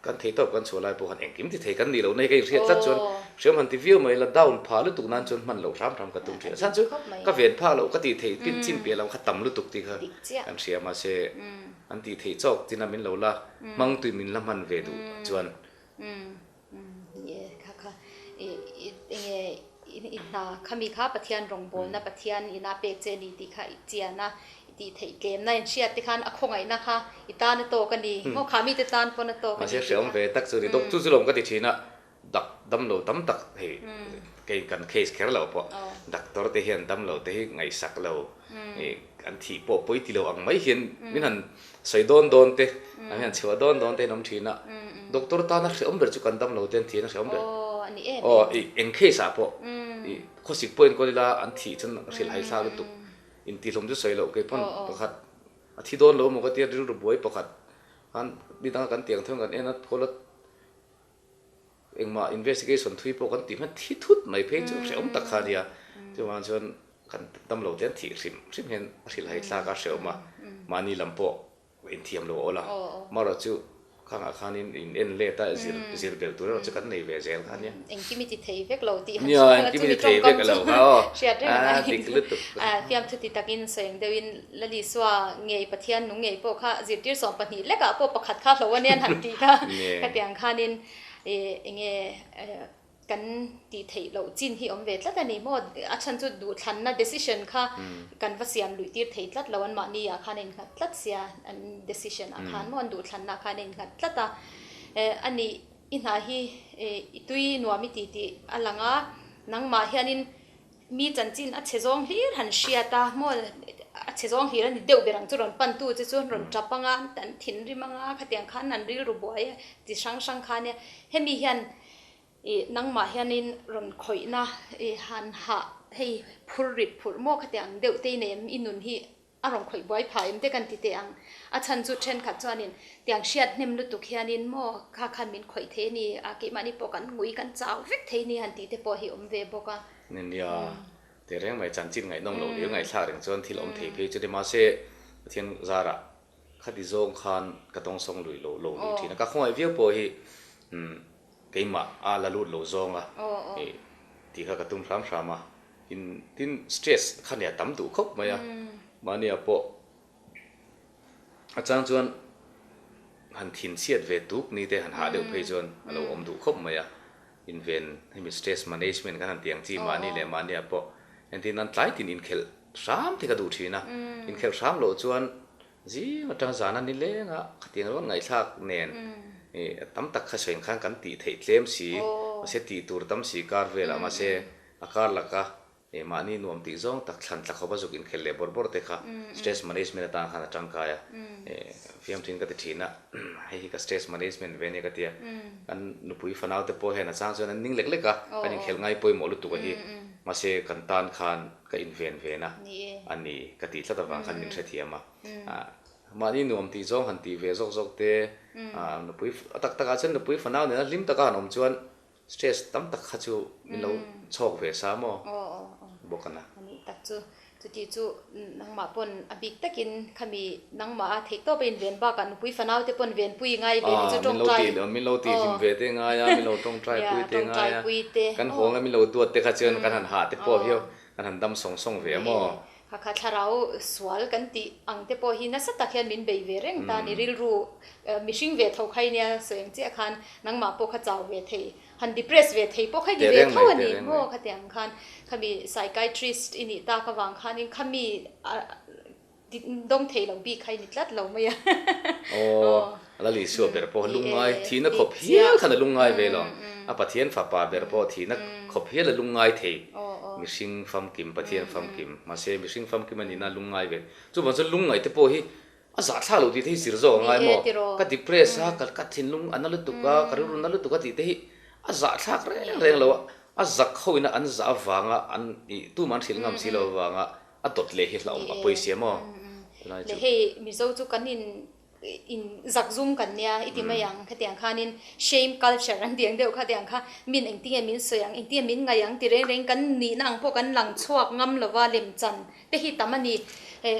kan thei tawp kan chhuah lai pawh khan engkim ti thei kan nih lohna hi ka inhriat tlat chuan hriam han ti viau mai la, down phah lutuk nan chuan hman loh hram hram ka tum thin a, chhan chu ka ven phak loh ka tih theih pin chin piah lam kha tam lutuk tih kha kan hria mahse an tih theih chawk chin a min lo la hmang tui min la hman ve duh chuan. Ni e, kha kha i enge i hna khami kha Pathian rawngbawlna Pathian ina pek che a ni tih kha i chian a, i tih theih tlemna in hriat te khan a khawngaihna kha i tan a tawk a ni maw kha mite tan pawn a tawk a ni tih kha. Mahse hreawm ve tak chu ni dawk chu chu lawm ka ti thin a, dak damlo tam tak hei kei kan case kher lo pawh doctor te hian damlo te hi ngaihsak lo i an thih pawh pawi ti lo ang mai hian min han sawi dawn dawn te an hian chhuah dawn dawn te an awm thin a, doctor tana hrehawm ber chu kan dam lo te an thian a hrehawm ber. Aw i eng case ah pawh i khawsik pawh enkawl ila an thih chuan hrilh hai thlak lutuk intihlawm chu sawi loh kei pawn pakhat a thi dawn lo maw ka tia rilru buai pakhat khan nidanga kan tiang theuh kan en a kawl a Engmah investigation thui pawh kan tih hman thi thut mai phei chu hrehawm tak kha a nia. Chuvang chuan kan dam lo te an thih hrim hrim hian a hrilhhai thlak a hrehawm a, mahni lam pawh inthiam lo a awl a. Marawh chu khangah khanin in en let a, zir zir belh tur erawh chu kan nei ve zel kha a nia. Engkim i ti thei vek lo tih han hria la chu mi tawngkam chu hriat reng a ngai. Dik lutuk. Fiamthu ti takin sawi deuhin Lalisua ngei Pathian nung ngei pawh kha zirtir 12 lekah pawh pakhat kha hlo a nia an han tih kha. Khatiang khanin enge kan tih theih loh chin hi awm ve tlat a ni maw? A chhan chu duhthlanna decision kha kan va siam luih tir thei tlat lo an mahni ah khan a innghat tlat sia an decision ah khan maw an duhthlanna ah khan a innghat tlat a. A nih i hna hi i tui nuam i ti tih a lang a, nangmah hianin Mi chanchin a chhe zawng hlir han hriat a, maw a chhe zawng hlir a ni deuh ber ang chu rawn pantu che chu rawn tap anga an thinrim anga khatiang khan an rilru buai a chi hrang hrang kha nia. Hemi hian ih nangmah hianin rawn khawihna ih han hah hei phur rit phurh maw khatiang deuh te i nei em i nun hi A rawn khawih buai phah em te kan ti teh ang. A chhan chu thenkhat chuanin tiang hriat hnem lutuk hianin maw kha khan min khawih thei a ni a, keimahni pawh kan ngui kan chau vek thei ni han tih te pawh hi awm ve bawk a. Nia, teh reng mai chanchin ngaihnawm loh hlir ngaihthlak reng chuan thil awm thei phei chu ni mahse Pathian zarah khati zawng khan ka tawngsawng lui lo lo lui thin a, ka khawngaih viau pawh hi umm keimah a la lut lo zawng a tih kha ka tum hram hram a. In tin stress kha nia tam duh khawp mai a, mahnia pawh a chang chuan han thin chhiat ve tuk ni te han hah deuh phei chuan a lo awm duh khawp mai a, inven hemi stress management kan han tih ang chi mahni leh mahnia pawh entir nan tlai tin inkhelh hram te ka duh thin a, inkhelh hram loh chuan zing atang zan a ni leng a khatiang rawn ngaihthlak nen ih tam tak kha sawi ang khan kan tih theih tlem si mahse tih tur tam si kar velah mahse A kar laka eh mahni nuam tih zawng tak thlan tla khawpa zuk inkhelh leh bawrh bawrh te kha stress management atan khan a tangkai a, eh fiamthin ka ti thin a, hei hi ka stress management ve ania ka ti a, kan nupui fanau te pawh hian a chang chuan an ning lek lek a, kan inkhelh ngai pawimawh lutuk a hi, mahse kan tan khan ka inven ven a a ni ka tih tlat avang khan min hrethiam a, ah mahni nuam tih zawng han tih ve zawk zawk te, ah nupui a tak takah chuan nupui fanau nena hlim taka han awm chuan Stress tam tak kha chu min lo chhawk ve sa maw bawk a na. A nih tak chu. Chuti chu nangmah pawn a bik takin khami nangmah a theih tawp a inven bakah nupui fanau te pawn venpui i ngai ve ni chu tawngtai. Min lo tih hlim ve te ngai a, min lo tawngtai pui te ngai a, kan hawnga min lo duat te kha chuan kan han hah te pawh hiau kan han dam sawng sawng ve a maw. Hakha thlarau sual kan tih ang te pawh hi nasa tak hian min bei ve reng ta ni rilru mihring ve tho kha i nia sawi ang chiah khan nangmah pawh kha chau ve thei han depress ve thei pawh kha i ni ve tho a ni maw khatiang khan khami psychiatrist i nih tak avang khanin khami dawng thei lo bik kha i ni tlat lo mai a. Aw Lalisua ber pawh lungngai thihna khawp hial khan a lungngai ve lo. A Pathian fapa ber pawh thihna khawp hial a lungngai thei. Mihring famkim, Pathian famkim. Mahse mihring famkim a nihna lungngai ve. Chuvang chuan lungngaih te pawh hi a zahthlak loh tih te hi zir zawk a ngai maw? Ka depress a, ka thinlung a na lutuk a, ka rilru na lutuk a tih te hi a zahthlak reng reng lo a. A zak ho ina an zah avanga an ih tumah an hrilh ngam si lo avanga a dawt leh hi hlauhawm a pawisia maw? Tunlai chu. Hei Mizo chu kan in. In zakzum kan nia i ti mai ang. Khatiang khanin shame culture an tih ang deuh kha tiang kha min engtinge min sawi ang, engtinge min ngaih ang ti reng reng kan nihna ang pawh kan lang chhuak ngam lova lemchan te hi tam a ni.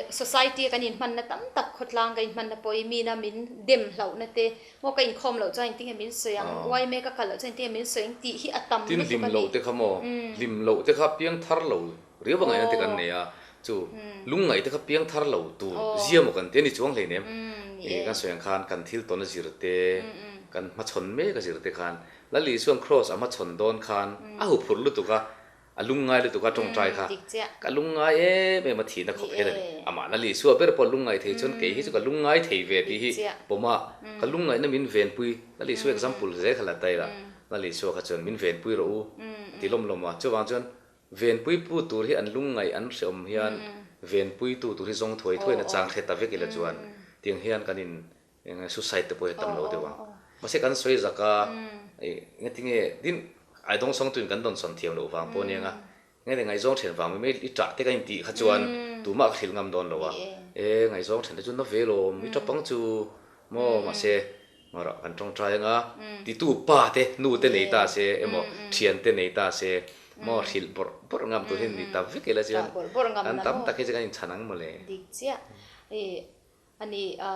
Society a kan inhmanna tam tak khawtlang kan inhmanna pawh hi mina min dem hlauhna te maw ka inkhawm loh chuan engtinge min sawi ang, yma ka kal loh chuan engtinge min sawi ang tih hi a tam Tin lutuk hlim a ni. loh te kha maw, hlim loh te kha piangthar lo Riau a ngaihna te kan nei a, chu lungngaih te kha piang thar lo tur zia maw kan ti a ni chuang hleinem. Ih kan sawi ang khan kan thil tawn a zir te, kan hmachhawn mek a zir te khan Lal Isua'n Kraws a hmachhawn dawn khan a huphurh lutuk a, a lungngai lutuk a tawngtai kha ka lungngai em em a thihna khawp hian a ni. Amah Lal Isua ber pawh lungngaih thei chuan kei hi chu ka lungngai thei ve tih hi pawm a, ka lungngaihna min venpui Lal Isua example zel kha la ta ila, Lal Isua kha chuan min venpui rawh u a ti lawm lawm a, chuvang chuan Venpui pu tur hi an lungngaih an hreawm hian venpui tu tur hi zawng thuai thuai na chang hre ta vek ila chuan tiang hian kan in eng suicide te pawh hi a tam lo deuh ang. Mahse kan sawi zak a engatinge tin ai dawng sawng tuin kan dawn sawn thiam loh vang pawh aniang a, engati ngaihzawng then vang mai mai i ṭah te kan intih kha chuan tumah ka hrilh ngam dawn lo a, e ngaihzawng then te chu na ve lawm i ṭap ang chu maw mahse Ngawrah kan tawngtai anga titu pa te nu te nei ta se emaw thian te nei ta se maw hrilh bawrh bawrh ngam tur hi ni ta vek ila chuan kan tam tak hi chu kan inchhan ang mawle. Dik chiah i ani a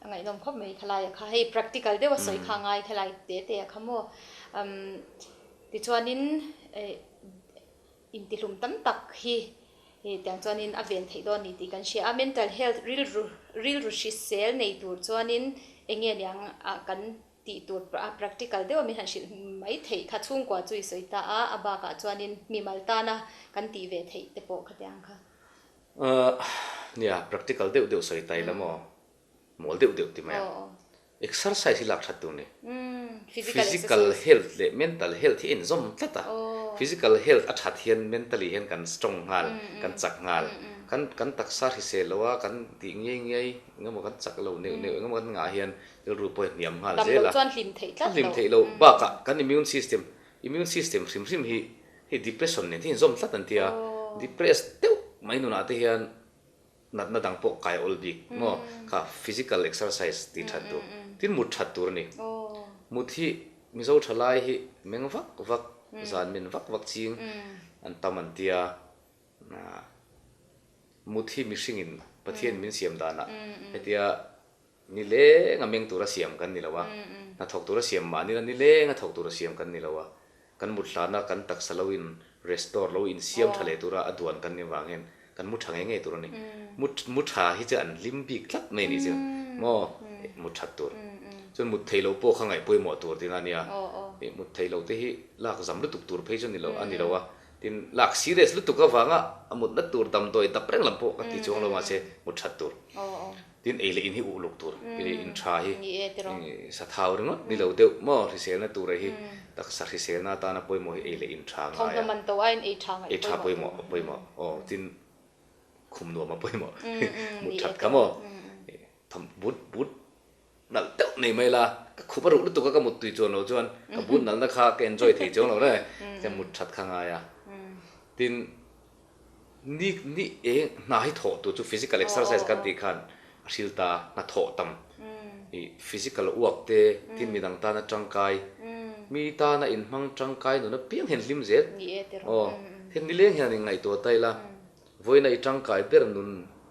ngaihnawm khawp mai khalai a kha hei practical deuh a sawi kha ngai khalai te te a kha maw tichuanin Intihlum tam tak hi tiang chuanin a ven theih dawn ni tih kan hria a, mental health rilru rilru hrisel nei tur chuanin eng nge niang ah kan tih tur a practical deuh a min han hrilh mai theih kha chhungkua chu i sawi ta a, a bakah chuanin mimal tana kan tih ve theih te pawh khatiang kha. Nia practical deuh deuh sawi ta ila maw? Mawl deuh deuh ti mai a. Exercise hi lak that tur ni. Physical health leh mental health hi a inzawm tlat a. Physical health a that hian mentally hian kan strong nghal, kan chak nghal. Kan kan taksa hrisel lo a, kan tih ngiai ngiai engemaw kan chak lo neuh neuh engemaw kan ngah hian rilru pawh hi hniam nghal zel a. Hlim theih loh bakah kan immune system, immune system hrim hrim hi hei depression nen hi a inzawm tlat an ti a. Depressed deuh mai nunah te hian Natna dang pawh kai awl bik maw? Kha physical exercise tih that tur. Tin mut that tur a ni. Mut hi Mizo thalai hi meng vak vak, zan min vak vak ching an tam an tia. Mut hi mihringin Pathian min siam danah hetia Nileng a meng tura siam kan ni lo a, hnathawk tura siam mah nila nileng a thawk tura siam kan ni lo a, kan mut hlana kan taksa lo in restore lo in siam tha leh tura a duan kan ni vang hian kan mu tha ngei ngei tur a ni. Mu mu tha hi chu an hlim bik tlat mai a nih chu maw mut that tur. Chuan mut theih loh pawh kha ngaih pawimawh tur tihna a nia. Mut theih loh te hi lak zam lutuk tur phei chu ni lo a ni lo a, tin lak serious lutuk avanga a mutna tur damdawi dap reng lam pawh ka ti chuang lo mahse mut that tur. Tin ei leh in hi uluk tur, ei leh in tha hi sathau ringawt ni lo deuh maw hriselna tur hi taksa hriselna atana pawimawh hi ei leh in tha ngai a. Thawmhnaw man to aiin ei tha ngaih pawimawh. Ei tha pawimawh a pawimawh aw tin khum nuam a pawimawh mut that kha maw thawm but but nalh deuh nei mai la ka khup a ruh lutuk a ka mut tui chuan lo chuan ka but nalhna kha ka enjoy thei chuang lo reng chuan mut that kha ngai a tin Ni ni eng hna hi thawh tur chu physical exercise kan tih khan a hril ta hna thawh tam i physical work te tin midang tana tangkai mi tana inhmang tangkai nun apiang hian hlim zel aw heng nileng hian in ngaihtuah ta ila vawiina i tangkai ber nun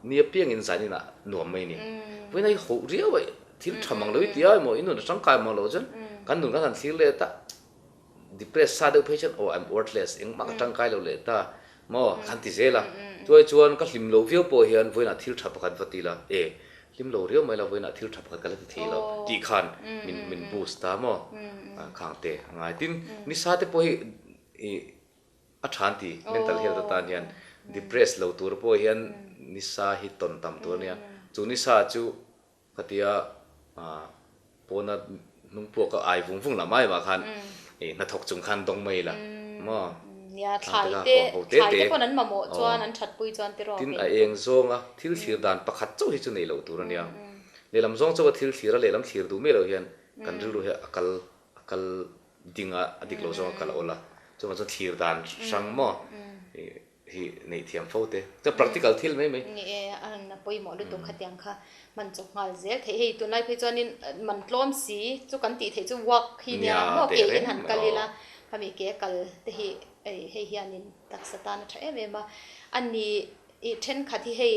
ni apiang in zanin ah nuam mai ni vawiina i hoh riau a thil tha mang lo i ti a emaw i nun a tangkai mang lo chuan kan nun kan han thlir let a. Depressed sa deuh phei chuan aw I'm worthless engmah ka tangkai lo leh ta maw khan ti zel a. Chuai chuan ka hlim lo viau pawh hian vawiinah thil tha pakhat va ti la e hlim lo riau mai la vawiinah thil tha pakhat ka la ti thei lo tih khan min min boost ta maw khang te a ngai. Tin nisa te pawh hi ih a tha an ti mental health atan hian depressed lo tur pawh hian nisa hi tawn tam tur a nia. Chu nisa chu Khatia pawna hnung puak a ai vung vung lah mai mah khan i hnathawk chung khan dawng mai ila maw? Nia, thlai te, thlai te pawn an mamawh chuan an that pui chuan tiraw. Tin a eng zawnga thil thlir dan pakhat chauh hi chu nei loh tur a nia. Lehlam zawng chauha thil thlir a lehlam thlir duh miah loh hian kan rilru hi a kal a kal ding a, a dik lo zawnga kal a awl a. Chuvang chuan thlir dan hrang maw? Hi neih thiam fo te. Chuan practical thil mai mai. Ni e, a a pawimawh lutuk khatiang kha man chawp nghal zel theih. Hei tunlai phei chuanin man tlawm si chu kan tih theih chu walk hi nia maw ke in han kal ila khami ke kal te hi hei hianin taksa tan a tha em em a. A ni i thenkhat hi hei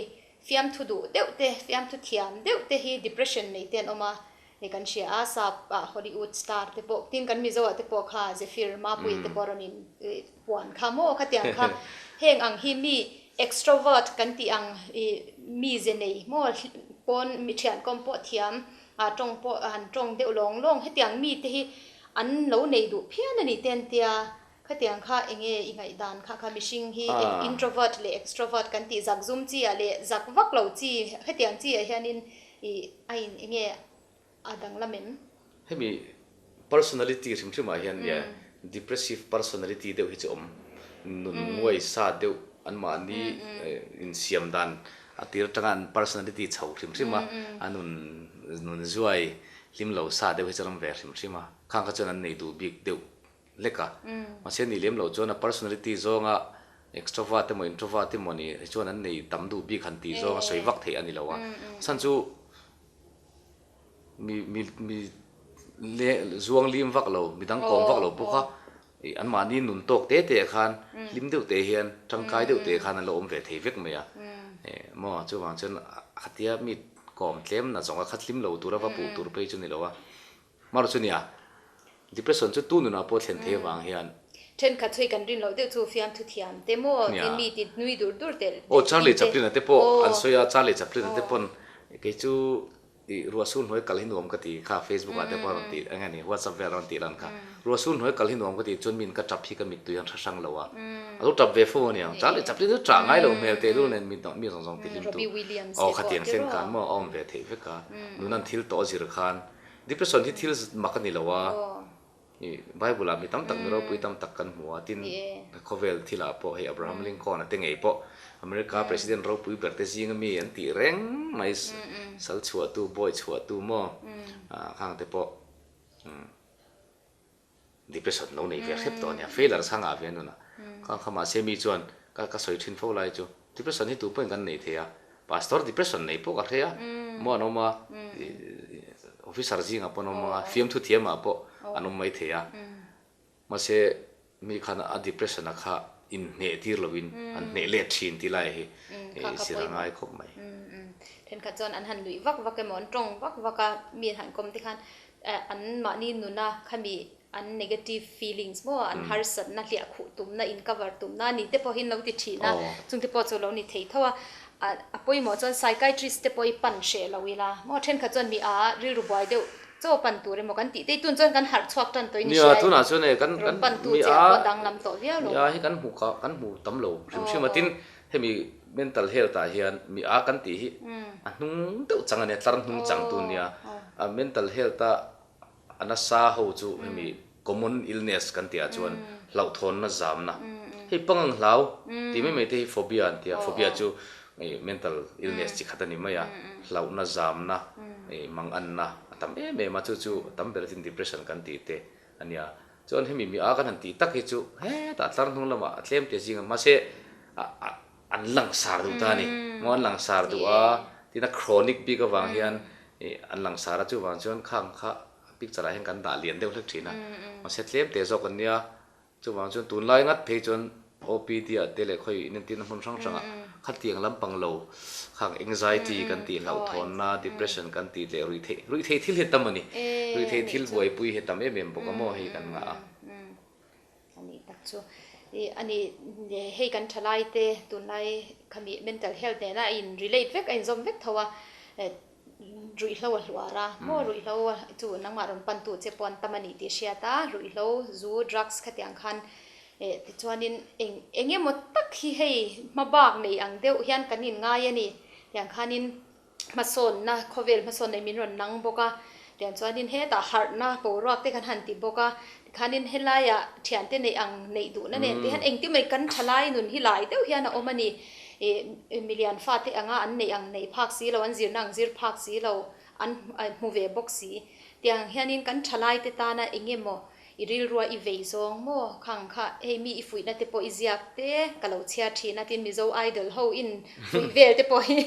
fiamthu duh deuh te fiamthu thiam deuh te hi depression nei te an awm a. Hei kan hria a, sap ah Hollywood star te pawh, tin kan Mizo ah te pawh kha Zephyr Mapuia te pawh rawn in puan kha maw khatiang kha heng ang hi mi extrovert kan tih ang i mize nei maw pawn mi thian kawm pawh thiam ah tawng pawh han tawng deuh lawng lawng hetiang mi te hi an lo nei duh phian a ni te an tia khatiang kha enge i ngaihdan kha kha mihring hi introvert leh extrovert kan tih zak zum chi ah leh zak vak lo chi hetiang chi ah hianin I a in enge a danglam em? Hemi personality hrim hrim ah hian nia depressive personality deuh hi chu awm nun nguai sa deuh an mahni insiam dan a tir atanga an personality chho hrim hrim a a nun nun zuai hlim lo sa deuh hi chu an awm ve hrim hrim a khang kha chuan an nei duh bik deuh lek a, mahse ni lem loh chuan a personality zawnga extrovert emaw introvert emaw ni hi chuan an nei tam duh bik han tih zawng a sawi vak theih a ni lo a, chhan chu mi mi mi le zuang lim vak lo mi dang kawm vak lo pawh kha ih anmahni nun tawk te te ah khan hlim deuh te hian tangkai deuh te khan an lo awm ve thei vek mai a, eh maw chuvang chuan khatia mi kawm tlem na zawng a khat hlim lo tura va puh tur phei chu ni lo a. Hmar chu nia, depression chu tu nunah pawh thlen thei avang hian. Thenkhat chu hei kan rin loh deuh chu fiamthu thiam te maw tin mi ti nui dur dur te Aw Charlie Chaplin a te pawh an sawi a, Charlie Chaplin a te pawn kei chu ih ruahsur hnuai kal hi nuam ka ti kha Facebook ah te pawh a rawn tih eng nge ni WhatsApp vel a rawn tih lan kha ruahsur hnuai kal hi nuam ka ti chuan min ka tap hi ka mittui an hre hrang lo a a lo tap ve fo aniang Charlie Chaplin chu tah ngai loh hmel tehlul nen mi mi zawng zawng ti hlim tu aw khatiang thleng khan maw a awm ve theih vek a nuna an thil tawh a zir khan Depression hi thil mak a ni lo a, ih Bible ah mi tam tak mi ropui tam tak kan hmu a, tin khawvel thilah pawh hei Abraham Lincoln a te ngei pawh America President ropui ber te zinga mi an tih reng mai sal chhuahtu bawi chhuahtu maw khang te pawh Depression lo nei ve hrep tawh a nia, failure chhangah ve a nunah. Kha kha mahse mi chuan ka ka sawi thin fo lai chu depression hi tu pawhin kan nei thei a, pastor depression nei pawh ka hre a, maw an awm a, officer zingah pawh an awm a, fiamthu thiamah pawh an awm mai thei a, mahse mi khan a depression a kha inhneh tir loin an hneh let thin tih lai hi zir a ngai khawp mai. Thenkhat chuan an han nuih vak vak emaw an tawng vak vak a, mi an han kawm te khan An mahni nuna khami an negative feelings maw an harsatna hliah khuh tumna in cover tumna ni te pawhin lo ti thin a, chung te pawh chu lo ni thei tho a. A pawimawh chuan psychiatrist te pawh i pan hreh lo ila maw thenkhat chuan mi a rilru buai deuh chaw pan tur emaw kan tih te tun chuan kan harh chhuak tan tawhin i hria e, rawn pan tu che ah pawh danglam tawh viau lo. Mi a hi kan hmu kha kan hmu tam lo hrim hrim a tin hemi mental health ah hian mi a kan tih hi a hnung deuh chang a nia tlar hnung chang tu nia a mental health a a nasa ho chu hemi common illness kan tih ah chuan hlauhthawnna zamna hei pangang hlau tih mai mai te hi phobia an ti a phobia chu mental illness chi khat a ni mai a hlauhna zamna manganna a tam em em a chu chu a tam ber tin depression kan tih te a nia. Chuan hemi mi a kan han tih tak hi chu hetah tlar hnung lamah a tlem te zing a, mahse an langsar duh ta a ni. Maw an langsar duh a, tin a chronic bik avang hian ih an langsar a, chuvang chuan khang kha picture ah hian kan dah lian deuh hlek thin a, mahse tlem te zawk an nia. Chuvang chuan tunlai ngat phei chuan OPD ah te leh khawi inentirna hmun hrang hrangah khatiang lampang lo khang anxiety kan tih hlauhthawnna, depression kan tih leh ruihtheih ruihtheih thil hi tam a ni. Ruihtheih thil buaipui hi tam em em bawk a maw hei kan ngah a. A nih tak chu. Ih a ni hei kan thalai te tunlai khami mental health nena a in relate vek a inzawm vek tho a. Ruihhlo a hluar a, maw ruihhlo chu nangmah rawn pan tu che pawh an tam a ni tih hriat a, ruihhlo zu drugs khatiang khan eh tichuanin eng eng emaw tak hi hei hma bak nei ang deuh hian kan inngai a ni tiang khanin hmasawnna khawvel hmasawnna in min rawn nang bawk a tiang chuanin hetah harhna boruak te kan han ti bawk a tikhanin helaiah thiante neih ang neih duhna nen te hian engtin mai kan thalai nun hi lai deuh hian a awm a ni. Ih milian fate anga an neih ang neih phak si lo, an zirna ang zir phak si lo, an hmu ve bawk si. Tiang hianin kan thalaite tana eng emaw I rilrua i vei zawng maw? Khang kha hei mi i fuihna te pawh i ziak te ka lo chhiar thin a, tin Mizo Idol ho in fuih vel te pawh hi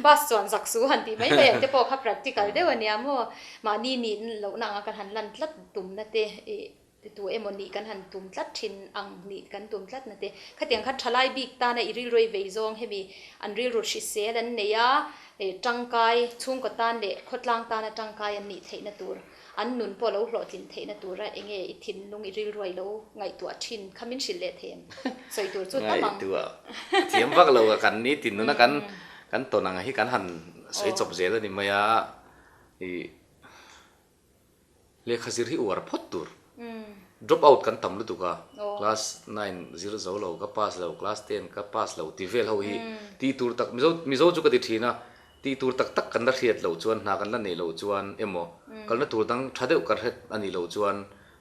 bus chuan zak su han tih mai mai ang te pawh kha practical deuh a nia maw? Mahni nih lohna anga kan han lan tlat tumna te ih tu emaw nih kan han tum tlat thin ang nih kan tum tlat na te. Khatiang kha thalai bik tana i rilrua i vei zawng hemi an rilru hrisel an nei a, tangkai chhungkaw tan leh khawtlang tana tangkai an nih theihna tur. An nun pawh lo hlawhtlin theihna tura enge i thinlung i rilruai lo ngaihtuah thin kha min hrilh leh thei em? Sawi tur chu tam ang. Ngaihtuah thiam vak lo a kan ni tin nuna kan kan tawn ang hi kan han sawi chawp zel a ni mai a, i lehkha zir hi uar phawt tur. Drop out kan tam lutuk a, class nine zir zo lo ka pass lo, class ten ka pass lo ti vel ho hi tih tur tak Mizo Mizo chu ka ti thin a, Tih tur tak tak kan la hriat loh chuan, hna kan la neih loh chuan emaw, kalna tur dang tha deuh kan hret a nih loh chuan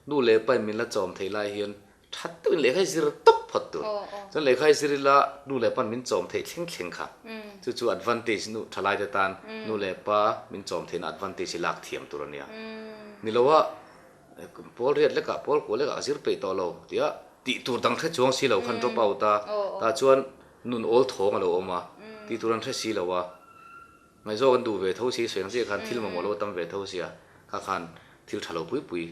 nu leh pa in min la chawm thei lai hian tha deuhin lehkha hi zir tawp phawt tur. Chuan lehkha hi zir ila nu leh pa'n min chawm theih thleng thleng kha. Chu chu advantage nu tha lai te tan nu leh pa min chawm theihna advantage hi lak thiam tur a nia. Ni lo a pawl riat lekah pawl kuah lekah ka zir peih tawh lo tia tih tur dang hre chuang si lo khan drop out a, tah chuan Nun awl thawng a lo awm a, tih tur an hre si lo a, ngaihzawk an duh ve tho si, sawi ang chiah khan thil mamawh lo a tam ve tho sia, kha khan thil tha lo pui pui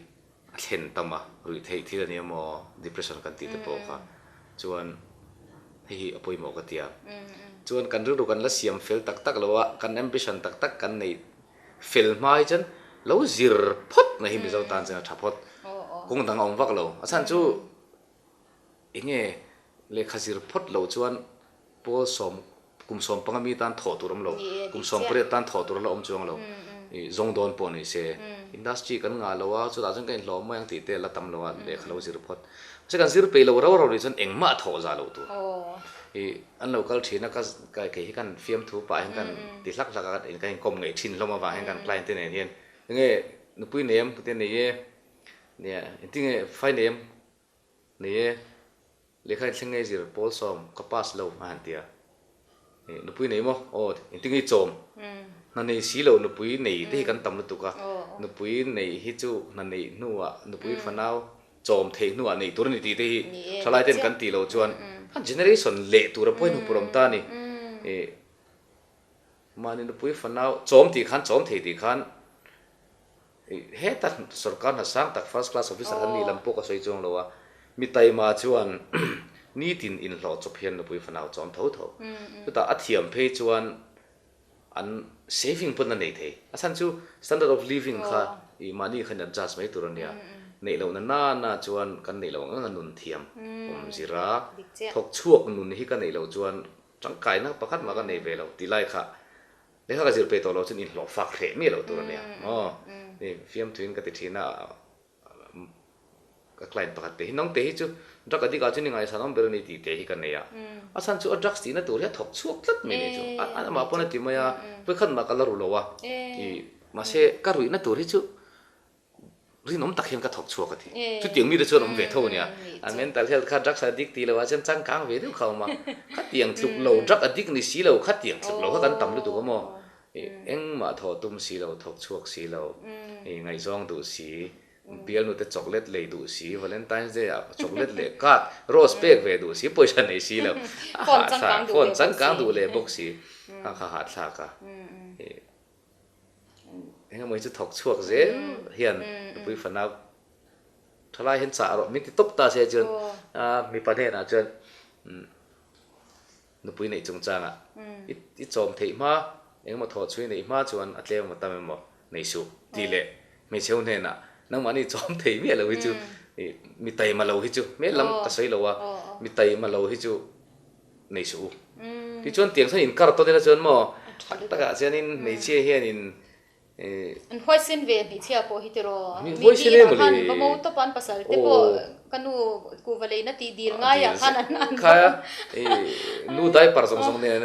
a thlen tam a, ruih theih thil a nia maw, depression kan tih te pawh kha chuan hei hi a pawimawh ka ti a. Chuan kan rilru kan la siam fel tak tak lo a, kan ambition tak tak kan neih fel hma hi chuan lo zir phawt mai hi Mizo tan chuan a tha phawt, kawng dang a awm vak lo, a chhan chu Enge lehkha zir phawt loh chuan pawl sawm kum sawm panga mi tan thawh tur awm lo, kum sawm pariat tan thawh tur a la awm chuang lo, ih zawng dawn pawh ni se. Industry kan ngah lo a, chutah chuan ka inhlawh mai ang tih te a la tam lo a, lehkha lo zir phawt. Mahse kan zir peih lo rau rau nih chuan engmah a thawh zah loh tur. Ih an lo kal thin a, ka kei hi kan fiamthu pah hian kan ti hlak hlak a, kan inkawm ngeih thin hlawm avang hian kan client te nen hian enge nupui nei em te nei e, nia engtinge fai nei em? Ni e, lehkha in thleng ngei zir pawl sawm ka pass lo a han ti a. Nupui nei maw? Aw, engtin nge i chawm? Hna nei si lo nupui nei te hi kan tam lutuk a, nupui neih hi chu hna neih hnuah nupui fanau chawm theih hnuah neih tur a ni tih te hi thalai ten kan tih loh chuan a generation leh tura pawhin hupur awm ta a ni. Mahni nupui fanau chawm tih khan chawm thei tih khan Heta sorkar hna sang tak first class officer han nih lam pawh ka sawi chuang lo a, mi taima chuan nitin inhlawh chawp hian nupui fanau chawm tho tho. Chutah a thiam phei chuan an saving pawn a nei thei. A chhan chu standard of living kha ih mahni khan adjust mai tur a nia. Neih lohna na na chuan kan neih loh ang ang a nun thiam awm zir a, thawk chhuak nun hi ka neih loh chuan tangkaina pakhat mah ka nei ve lo tih lai kha Lehkha ka zir peih tawh lo chuan inhlawh fak hreh miah loh tur a nia maw? Ni fiamthuin ka ti thin a, ka client pakhat te hi nang te hi chu drug addict ah chuan i ngaihsan awm ber a ni tih te hi ka nei a, a chhan chu a drugs tihna tur hi a thawk chhuak tlat mai a ni chu, amah pawn a ti mai a, vawikhat mah ka la ru lo a, ih mahse ka ruihna tur hi chu Rinawm tak hian ka thawk chhuak a ti. Chutiang mite chuan awm ve tho a nia. A mental health kha drugs addict tih loh ah chuan changkang ve deuh kha a awm a. Khatiang tluk lo, drug addict ni si lo, khatiang tluk lo kha kan tam lutuk a maw? Engmah thawh tum si lo, thawk chhuak si lo, ngaihzawng duh si, bialnute chocolate lei duh si, Valentine's Day ah chocolate leh card, rose pek ve duh si, pawisa nei si lo, a hahthlak, phone changkang duh leh bawk si, kha kha hahthlak a. Engemaw hi chu thawk chhuak zel hian nupui fanau thalai hian chah rawh min ti tawp ta se chuan mipa hnenah chuan nupui neih chungchangah i chawm theih hma engemaw thawh chhui neih hma chuan a tlem emaw tam emaw nei suh tih leh hmeichhe ho hnenah nangmahni chawm thei miah lo hi chu mi taima lo hi chu hmel lam ka sawi lo a mi taima lo hi chu nei suh u. Tichuan tiang chuan inkar tawn ila chuan maw tak takah chuanin hmeichhia hianin ih. An huaisen ve hmeichhia pawh hi tiraw. Mi inah khan va mo tawp a an pasal te pawh ka nu kuhva leina tih dil ngaiah khan an an va nu diaper zawng zawng nen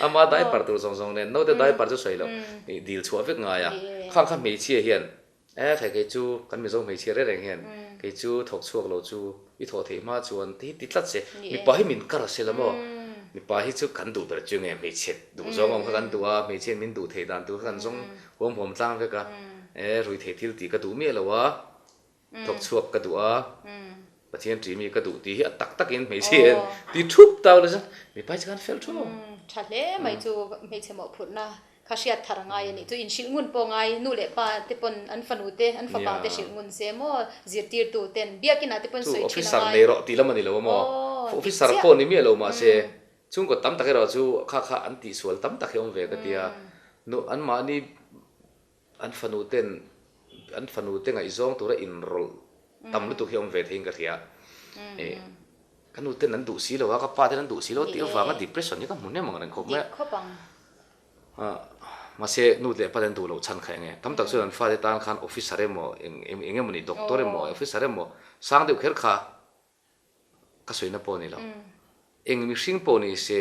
ama diaper tur zawng zawng nen naute diaper chu sawi loh dil chhuah vek ngai a khang kha hmeichhia hian E khai kei chu kan Mizo hmeichhia reng reng hian kei chu thawk chhuak lo chu i thawh theih hma chuan ti hi ti tlat se mipa hi min kar se la maw mipa hi chu kan duh ber chu nge hmeichhe duh zawng awm kha kan duh a hmeichhiain min duh theih dan tur kha kan zawng huam huam tlang vek a e rui thei thil tih ka duh miah lo a. Thawk chhuak ka duh a, Pathian ṭih mi ka duh tih hi a tak takin hmeichhia hian ti ṭhup ta ula chuan mipa hi chu khan fel ṭhup ang. Ṭha hle mai chu hmeichhe mawhphurhna kha hriat thar a ngai a nih chu inhrilh ngun pawh ngai nu leh pa te pawn an fanu te an fapa te hrilh ngun se maw zirtirtu ten biakinah te pawn Chu sawi ṭhin a officer ngai. nei rawh tih lam a ni lo a maw? Aw dik Officer chiah. pawh ni miah lo mahse chhungkaw tam tak erawh chu kha kha an tihsual tam tak hi a awm ve ka tia. Nu anmahni An fanu ten an fanu te ngaihzawng tura inrawlh tam lutuk hi a awm ve theiin ka hria. Ih ka nu ten an duh si lo a, ka pa ten an duh si lo tih avanga depression hi ka hmu hnem ang reng khawp mai a. Mahse nu leh pa ten an duh loh chhan kha eng nge? Tam tak chuan an fate tan khan officer emaw eng eng emaw ni doctor emaw officer emaw sang deuh kher kha Ka sawina pawh a ni lo. Eng mihring pawh ni se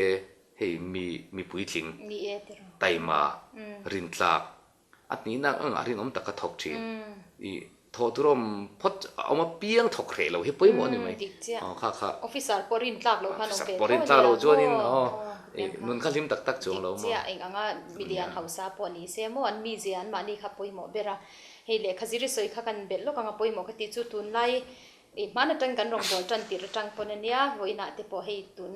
hei mi mi puitling, taima, rintlak, a hnihna ang angah rinawm tak ka thawk thin. I thawh tur awm phawt a awm apiang thawk hreh lo hi pawimawh a ni mai. Aw kha kha. Officer pawh rintlak loh khan awm ve tho a nia maw. Nun kha hlim tak tak chuang lo maw. Dik chiah eng anga milian hausa pawh ni se maw an mizia an mahni kha pawimawh ber a. Hei lehkha zir i sawi kha kan belh lawk anga pawimawh ka tih chu tunlai I hman atang kan rawngbâwl tan tirh atang pawn a nia, vawiinah te pawh hei tun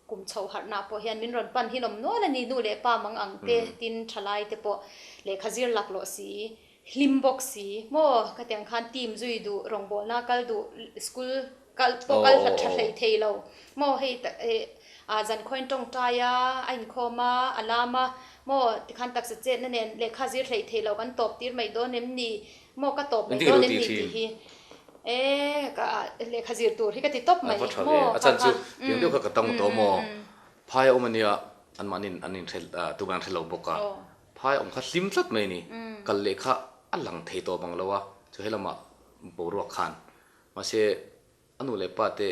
kum chho harhna pawh hian min rawn pan hin awm nual a ni, nu leh pa mang ang te, tin thalai te pawh lehkha zir laklawh si, hlim bawk si, maw khatiang khan team zui duh, rawngbâwlna kal duh, school kal pawh kal hlat tha hlei thei lo, maw hei ah zankhawiin tawngtai a, a inkhawm a, a lam a, maw tikhan taksa chetna nen lehkha zir hlei thei lo kan tawp tir mai dawn em ni, Maw ka tawp mai dawn em ni tih hi e ka lehkha zir tur hi ka ti tawp mai maw a chan chu tiang deuh kha ka tang tawh maw phai a awm ania an mahni an in hre tumah an hre lo bawk a phai a awm kha hlim tlat mai ni kal leh kha a lang thei tawh bang lo a chu helamah boruak khan mahse a nu leh pa te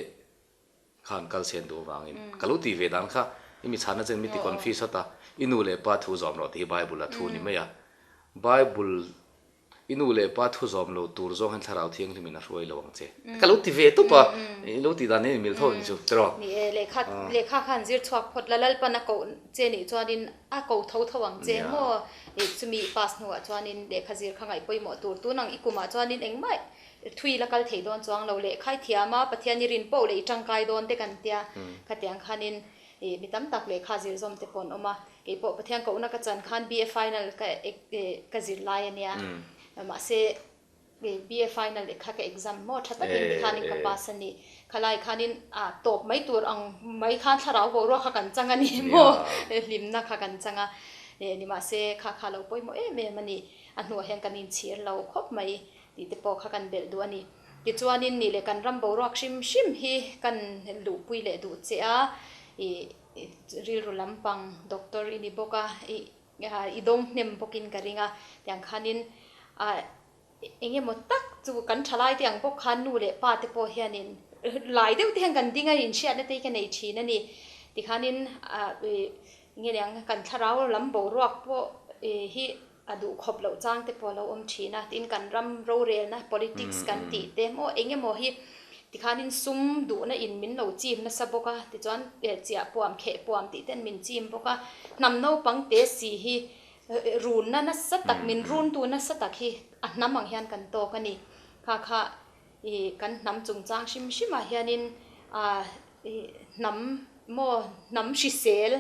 Khan kal sen duh avangin ka lo tih ve dan kha i mi chhanna chen mi ti confuse hawt a, i nu leh pa thu zawm rawh tih hi Bible a thu ni mai a, Bible i nu leh pa thu zawm lo tur zawng hian Thlarau Thianghlim in a hruai lo ang che ka lo ti ve tawp a, i lo tih dan hian i mil tho ni chu tiraw. Ni e, lehkha lehkha khan zir chhuak phawt la, Lalpan a koh che nih chuanin a ko tho tho ang che maw, chumi i pass hnuah chuanin lehkha zir kha ngaih pawimawh tur, tun ang i kumah chuanin engmah Thui la kal thei dawn chuang lo leh khai thiam a, Pathian i rin poh leh i tangkai dawn te kan tia. Khatiang khanin ih mi tam tak lehkha zir zawm te pawh an awm a. Kei pawh Pathian kohna ka chan khan BA final ka ka zir lai a nia. Mahse BA final lehkha ka exam maw tha takin tikhanin ka pass a ni. Khalai khanin ah tawp mai tur ang mai khan thlarau boruak kha kan chang a ni maw hlimna kha kan chang a. Nimahse kha kha lo pawimawh em em a ni. A hnuah hian kan inchhir lo khawp mai. Tih te pawh kha kan belh duh a ni. Tichuanin nih leh kan ram boruak hrim hrim hi kan luhpui leh duh che a, ih rilru lampang doctor i ni bawk a, ih i dawng hnem bawkin ka ring a, tiang khanin ah eng emaw tak chu kan thalai te ang bawk khan nu leh pa te pawh hianin lai deuh te hian kan ding a, inhriatna te hi ka nei thin a ni. Tikhanin ah ih nge niang kan thlarau lam boruak pawh hi A duh khawp loh chang te pawh a lo awm thin a, tin kan ram rorelna politics kan tih te maw eng emaw hi tikhanin sum duhna in min lo chim nasa bawk a, tichuan chiah puam kheh puam tih ten min chim bawk a, hnam naupang te si hi runna nasa tak min runtu nasa tak hi a hnam ang hian kan tawk a ni. Kha kha ih kan hnam chungchang hrim hrimah hianin ah ih hnam maw hnam hrisel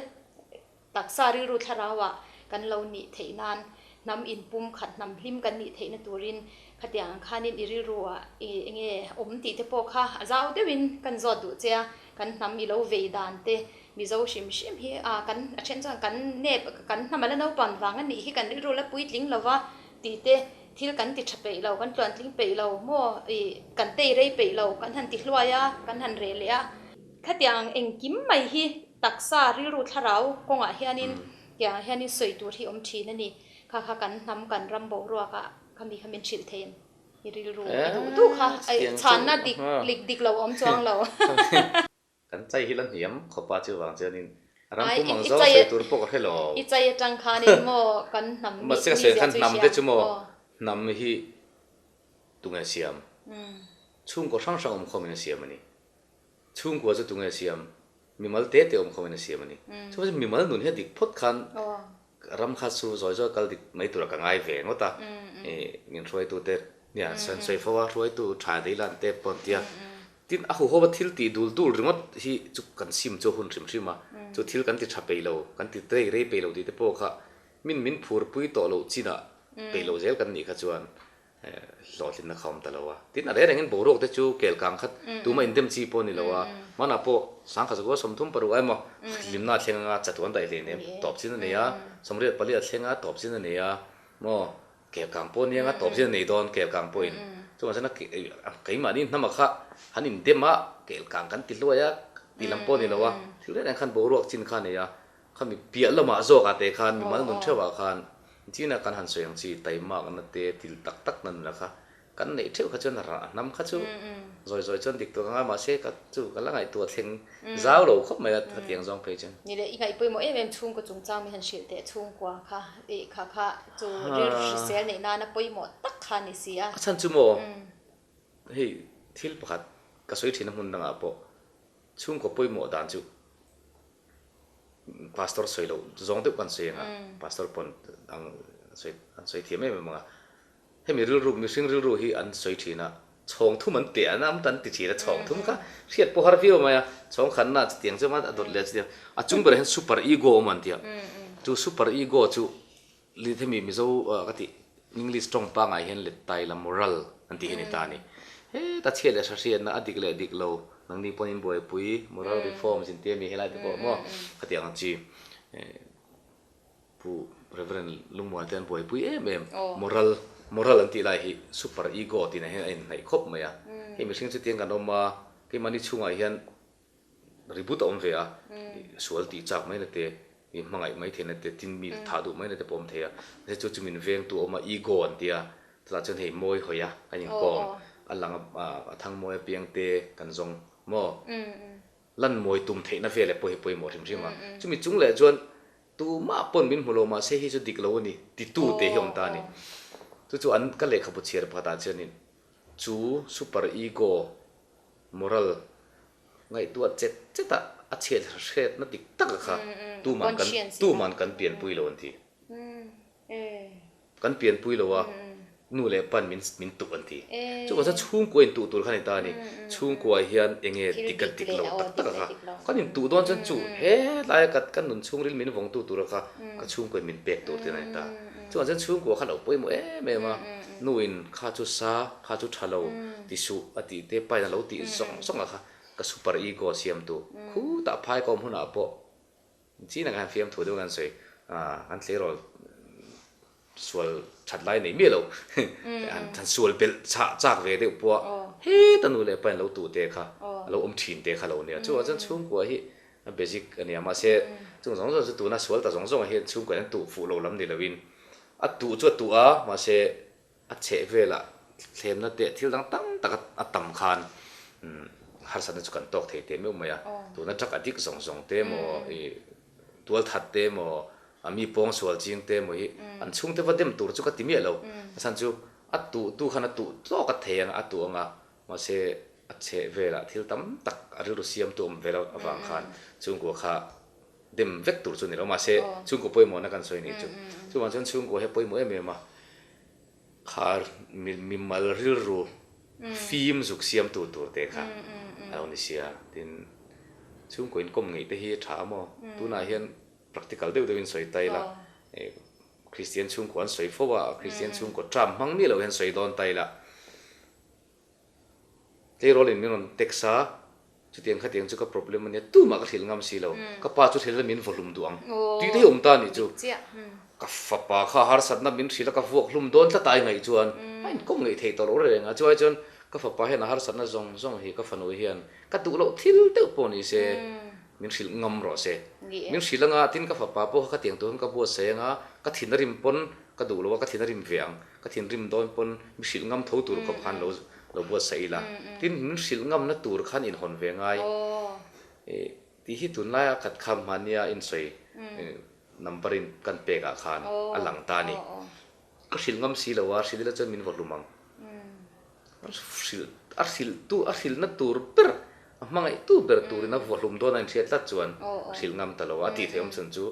Taksa rilru thlarauah kan lo nih theih nan hnam inpum khat hnam hlim kan nih theihna turin khatiang ang khanin i rilruah i enge awm tih te pawh kha a zau deuhin kan zawt duh che a, kan hnam i lo vei dan te Mizo hrim hrim hi a kan a then chuan kan nep kan hnam a la naupan vang a nih hi kan rilru la puitling lova tih te thil kan ti tha peih lo kan tluantling peih lo maw i kan tei rei peih lo kan han ti hluai a kan han reh leh a. Khatiang engkim mai hi taksa rilru thlarau kawngah hianin tiangah hianin sawi tur hi awm thin a ni. Kha kha kan hnam kan ram boruakah kha mi kha min hrilh thei em? I rilru i duh duh kha chhanna dik lik dik lo awm chuang lo. Kan chai hi la hniam khawp a chuvang chuanin ram pum ang zawng sawi tur pawh ka hre lo. I chai atang khanin maw kan hnam mi mizia chu i hria. Hnam te chu maw hnam hi tunge siam? Chhungkaw hrang hrang awm khawmin a siam a ni. Chhungkua chu tunge siam? Mimal te te awm khawmin a siam a ni. Chuvang chuan mimal nun hi a dik phawt khan ram kha chu zawi zawi kal dik mai tura ka ngai ve ngawt a. Min hruaitute Nia, an sawi fo a, hruaitu tha dei lan te pawh an ti a. Tin, a huhawpa thil tih dul dul ringawt hi chu kan sim chu a hun hrim hrim a, chu thil kan ti tha peih lo, kan ti rei rei peih lo tih te pawh kha min min phurpui tawh loh chinah peih loh zel kan nih kha chuan hlawhtlinna kha awm ta lo a. Tin, a reng rengin boruak te chu kel kang khat tuma indem chi pawh a ni lo a, hmanah pawh sangkhat zakua 36 emaw hlimna a thleng anga chatuan daih hlei nem tawp chin a nei a, 84 a thleng a tawp chin a nei a maw. Kel kang pawh nia nga tawp zia nei dawn kel kang pawhin chuvang chuan a keimahni hnama kha han indem a kel kang kan ti hluai a tih lam pawh a ni lo a thil reng reng khan boruak chin kha a nei a khami piah lamah zawkah te khan mimal nun theuhah khan china kan han sawi ang chi taimakna te thil tak tak na nula kha Kan neih theuh kha chuan a hnam kha chu zawi zawi chuan dik tur ka ngai mahse ka chu ka la ngaihtuah thleng zau lo khawp mai a hetiang zawng phei chuan. Ni le, i ngaihpawimawh em em chhungkaw chungchang mi han hrilh teh chhungkua kha ih kha kha chu rilru hrisel neih nana pawimawh tak kha a ni si a. A chhan chu maw hei thil pakhat ka sawi thin a hmun dangah pawh chhungkaw pawimawh dan chu pastor sawi loh zawng deuh kan sawi ang a, pastor pawn ang sawi an sawi thiam em em ang a. Hemi rilru, mihring rilru hi an sawi thin a, chhawng thum an teh an am an ti thin a, chhawng thum kha hriat pawh har viau mai a, chhawng khanna chutiang chu a dawt leh chutiang, a chung berah hian super ego awm an ti a, chu super ego chu hemi Mizo ka tih English tawng pangai hian let tai la moral an tih hi a ni ta a ni. Heta chhiat leh hra hriatna a dik leh dik lo, nangni pawn in buaipui moral reforms in tia mi helai te pawh maw khatiang ang chi. Pu Reverend Lungmuan te an buaipui em em. Moral, moral an tih lai hi super ego tih nen hian a inhnaih khawp mai a. Hei mihring chu tiang kan awm a, keimahni chhungah hian ribut a awm ve a, sual tih chak mai na te, mi hmangaih mai theihna te, tin mi thah duh mai na te pawh a awm thei a. Mahse chu chu min vengtu a awm a, ego an ti a, chutah chuan hei mawi hawi a kan inkawm, a lang a thangmawi apiang te kan zawng maw? Lan mawi tum theihna veleh pawh hi pawimawh hrim hrim a. Chumi chung leh chuan Tumah pawn min hmu lo mahse hei chu dik lo a ni titu te hi awm ta a ni. Chu chu an ka lehkhabu chhiar pakhatah chuanin chu super ego moral ngaihtuah chet chet a a chhiat hretna dik taka kha tuman kan tuman kan pianpui lo an ti. Kan pianpui lo a, nu leh pan min min tuh an ti. Chuvang chuan chhungkua in tuh tur kha a ni ta a ni. Chhungkua hian eng nge dik a dik lo tak tak a kha. Kan in tuh dawn chuan chu helaia ka kan nun chhungril min vawngtu tur a kha ka chhungkua in min pek tur te a ni ta. Chuvang chuan chhungkua kha lo pawimawh em em a, nu in kha chu sa, kha chu tha lo ti suh a tih te, pa in a lo tih zawng zawng a kha ka super ego siamtu. Khutah phai ka awm hunah pawh Chin ah khan fiamthu deuh an sawi an tleirawl sual that lai nei miah lo an sual belh chah chak ve deuh pawh a heta nu leh pa in lo tuh te kha a lo awm thin te kha lo nia chuvang chuan chhungkua hi a basic a nia mahse chung zawng zawng chu tuna sual ta zawng zawng ah hian chhungkua in an tuh fuh lo lam ni lo in a tuh chu a tuh a mahse A chheh velah thlemna teh thil dang tam tak a tam khan harsatna chu kan tawk thei teh meuh mai a. Tuna truck addict zawng zawng te emaw ih tual that te emaw a mi pawng sual ching te emaw hi an chhungte va dem tur chu ka ti miah lo. A chhan chu a tuh tu khan a tuh tawk a thei ang a tuh ang a mahse a chheh velah thil tam tak a rilru siamtu awm vel avang khan chhungkua kha dem vek tur chu a ni lo. Mahse chhungkua pawimawhna kan sawi nih chu. Chuvang chuan chhungkua hi a pawimawh em em a. Kha mimal rilru fim zuk siamtu tur te kha a lo ni sia. Tin, chhungkaw inkawm ngeih te hi a tha a maw? Tunah hian practical deuh deuhin sawi ta ila, Kristian chhungkaw an sawi fo a, Kristian chhungkaw term hmang miah lo hian sawi dawn ta ila. Tleirawl in min rawn text a, chutiang khatiang chu ka problem a nia, tumah ka hrilh ngam si lo, ka pa chu hrilh la min vaw hlum duh ang tih te hi awm ta a nih chu. Ka fapa kha harsatna min hrilh a, ka vuak hlum dawn tlat a ai ngaih chuan a inkawm ngeih thei tawh lo reng a, chuai chuan ka fapa hian a harsatna zawng zawng hi ka fanu hian ka duh loh thil deuh pawh ni se min hrilh ngam rawh se. Min hrilh anga tin ka fapa pawh kha khatiang tur khan ka buatsaih anga ka thin a rim pawn ka duh lo a, ka thin a rim ve ang. Ka thinrim dawn pawn mi hrilh ngam tho tur khawp khan lo lo buatsaih ila. Tin, min hrilh ngamna tur khan inhawn ve ngai. Tih hi tunlaia khat kham hmania insawi number in kan pek ah khan a lang ta a ni. Ka hrilh ngam si lo a, hrilh ila chuan min vaw hlum ang. Hrilh a hrilh tu a hrilhna tur ber a hmangaihtu ber turin a vaw hlum dawn a inhriat tlat chuan a hrilh ngam ta lo a, a tih theih awm chhan chu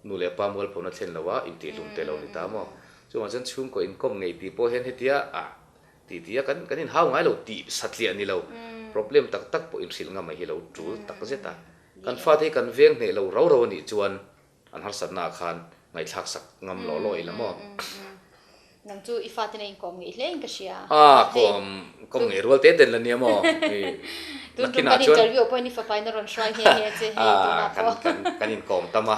Nu leh pa mualphona thlen lo a, intihhlum te lo ni ta maw? Chuvang chuan chhungkaw inkawm ngei tih pawh hian hetia ah. Ti ti a kan kan inhau ngai lo tih satliah ni lo problem tak tak pawh inhrilh ngam mai hi lo tul tak zet a. Kan fate hi kan veng hneh lo rau rau a nih chuan an harsatna ah khan ngaihthlak sak ngam lawh lawh ila maw? Nang chu i fate nen inkawm ngeih hle in ka hria. A kawm kawm ngeih rual te ten la nia maw? Tun tum kan interview pawhin i fapa in a rawn hruai nghe nghe che hei tunah pawh. Kan inkawm tam a,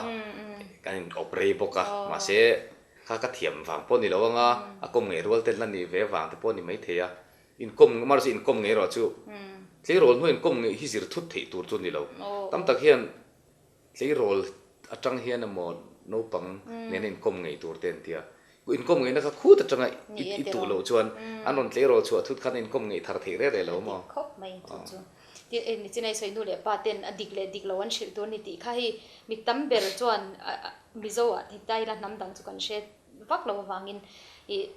kan inkawp rei bawk a, mahse Kha ka thiam vang pawh ni lo anga a kawm ngei rual te la ni ve vang te pawh ni maithei a, inkawm mar chu inkawm ngei erawh chu tleirawl hnuai inkawm ngei hi zir thut theih tur chu ni lo. Tam tak hian tleirawl atang hian emaw naupang nena inkawm ngei tur te an ti a, inkawm ngeihna kha khut atanga i tuh loh chuan an rawn tleirawl chhuah thut khan inkawm ngei thar theih reh reh lo maw? Khawp mai chu chu. Nichinai sawi nu leh pa ten a dik leh dik lo an hrilh tur a ni tih kha hei mi tam ber chuan Mizo ah ti ta ila hnam dang chu kan hre vak lo avangin ih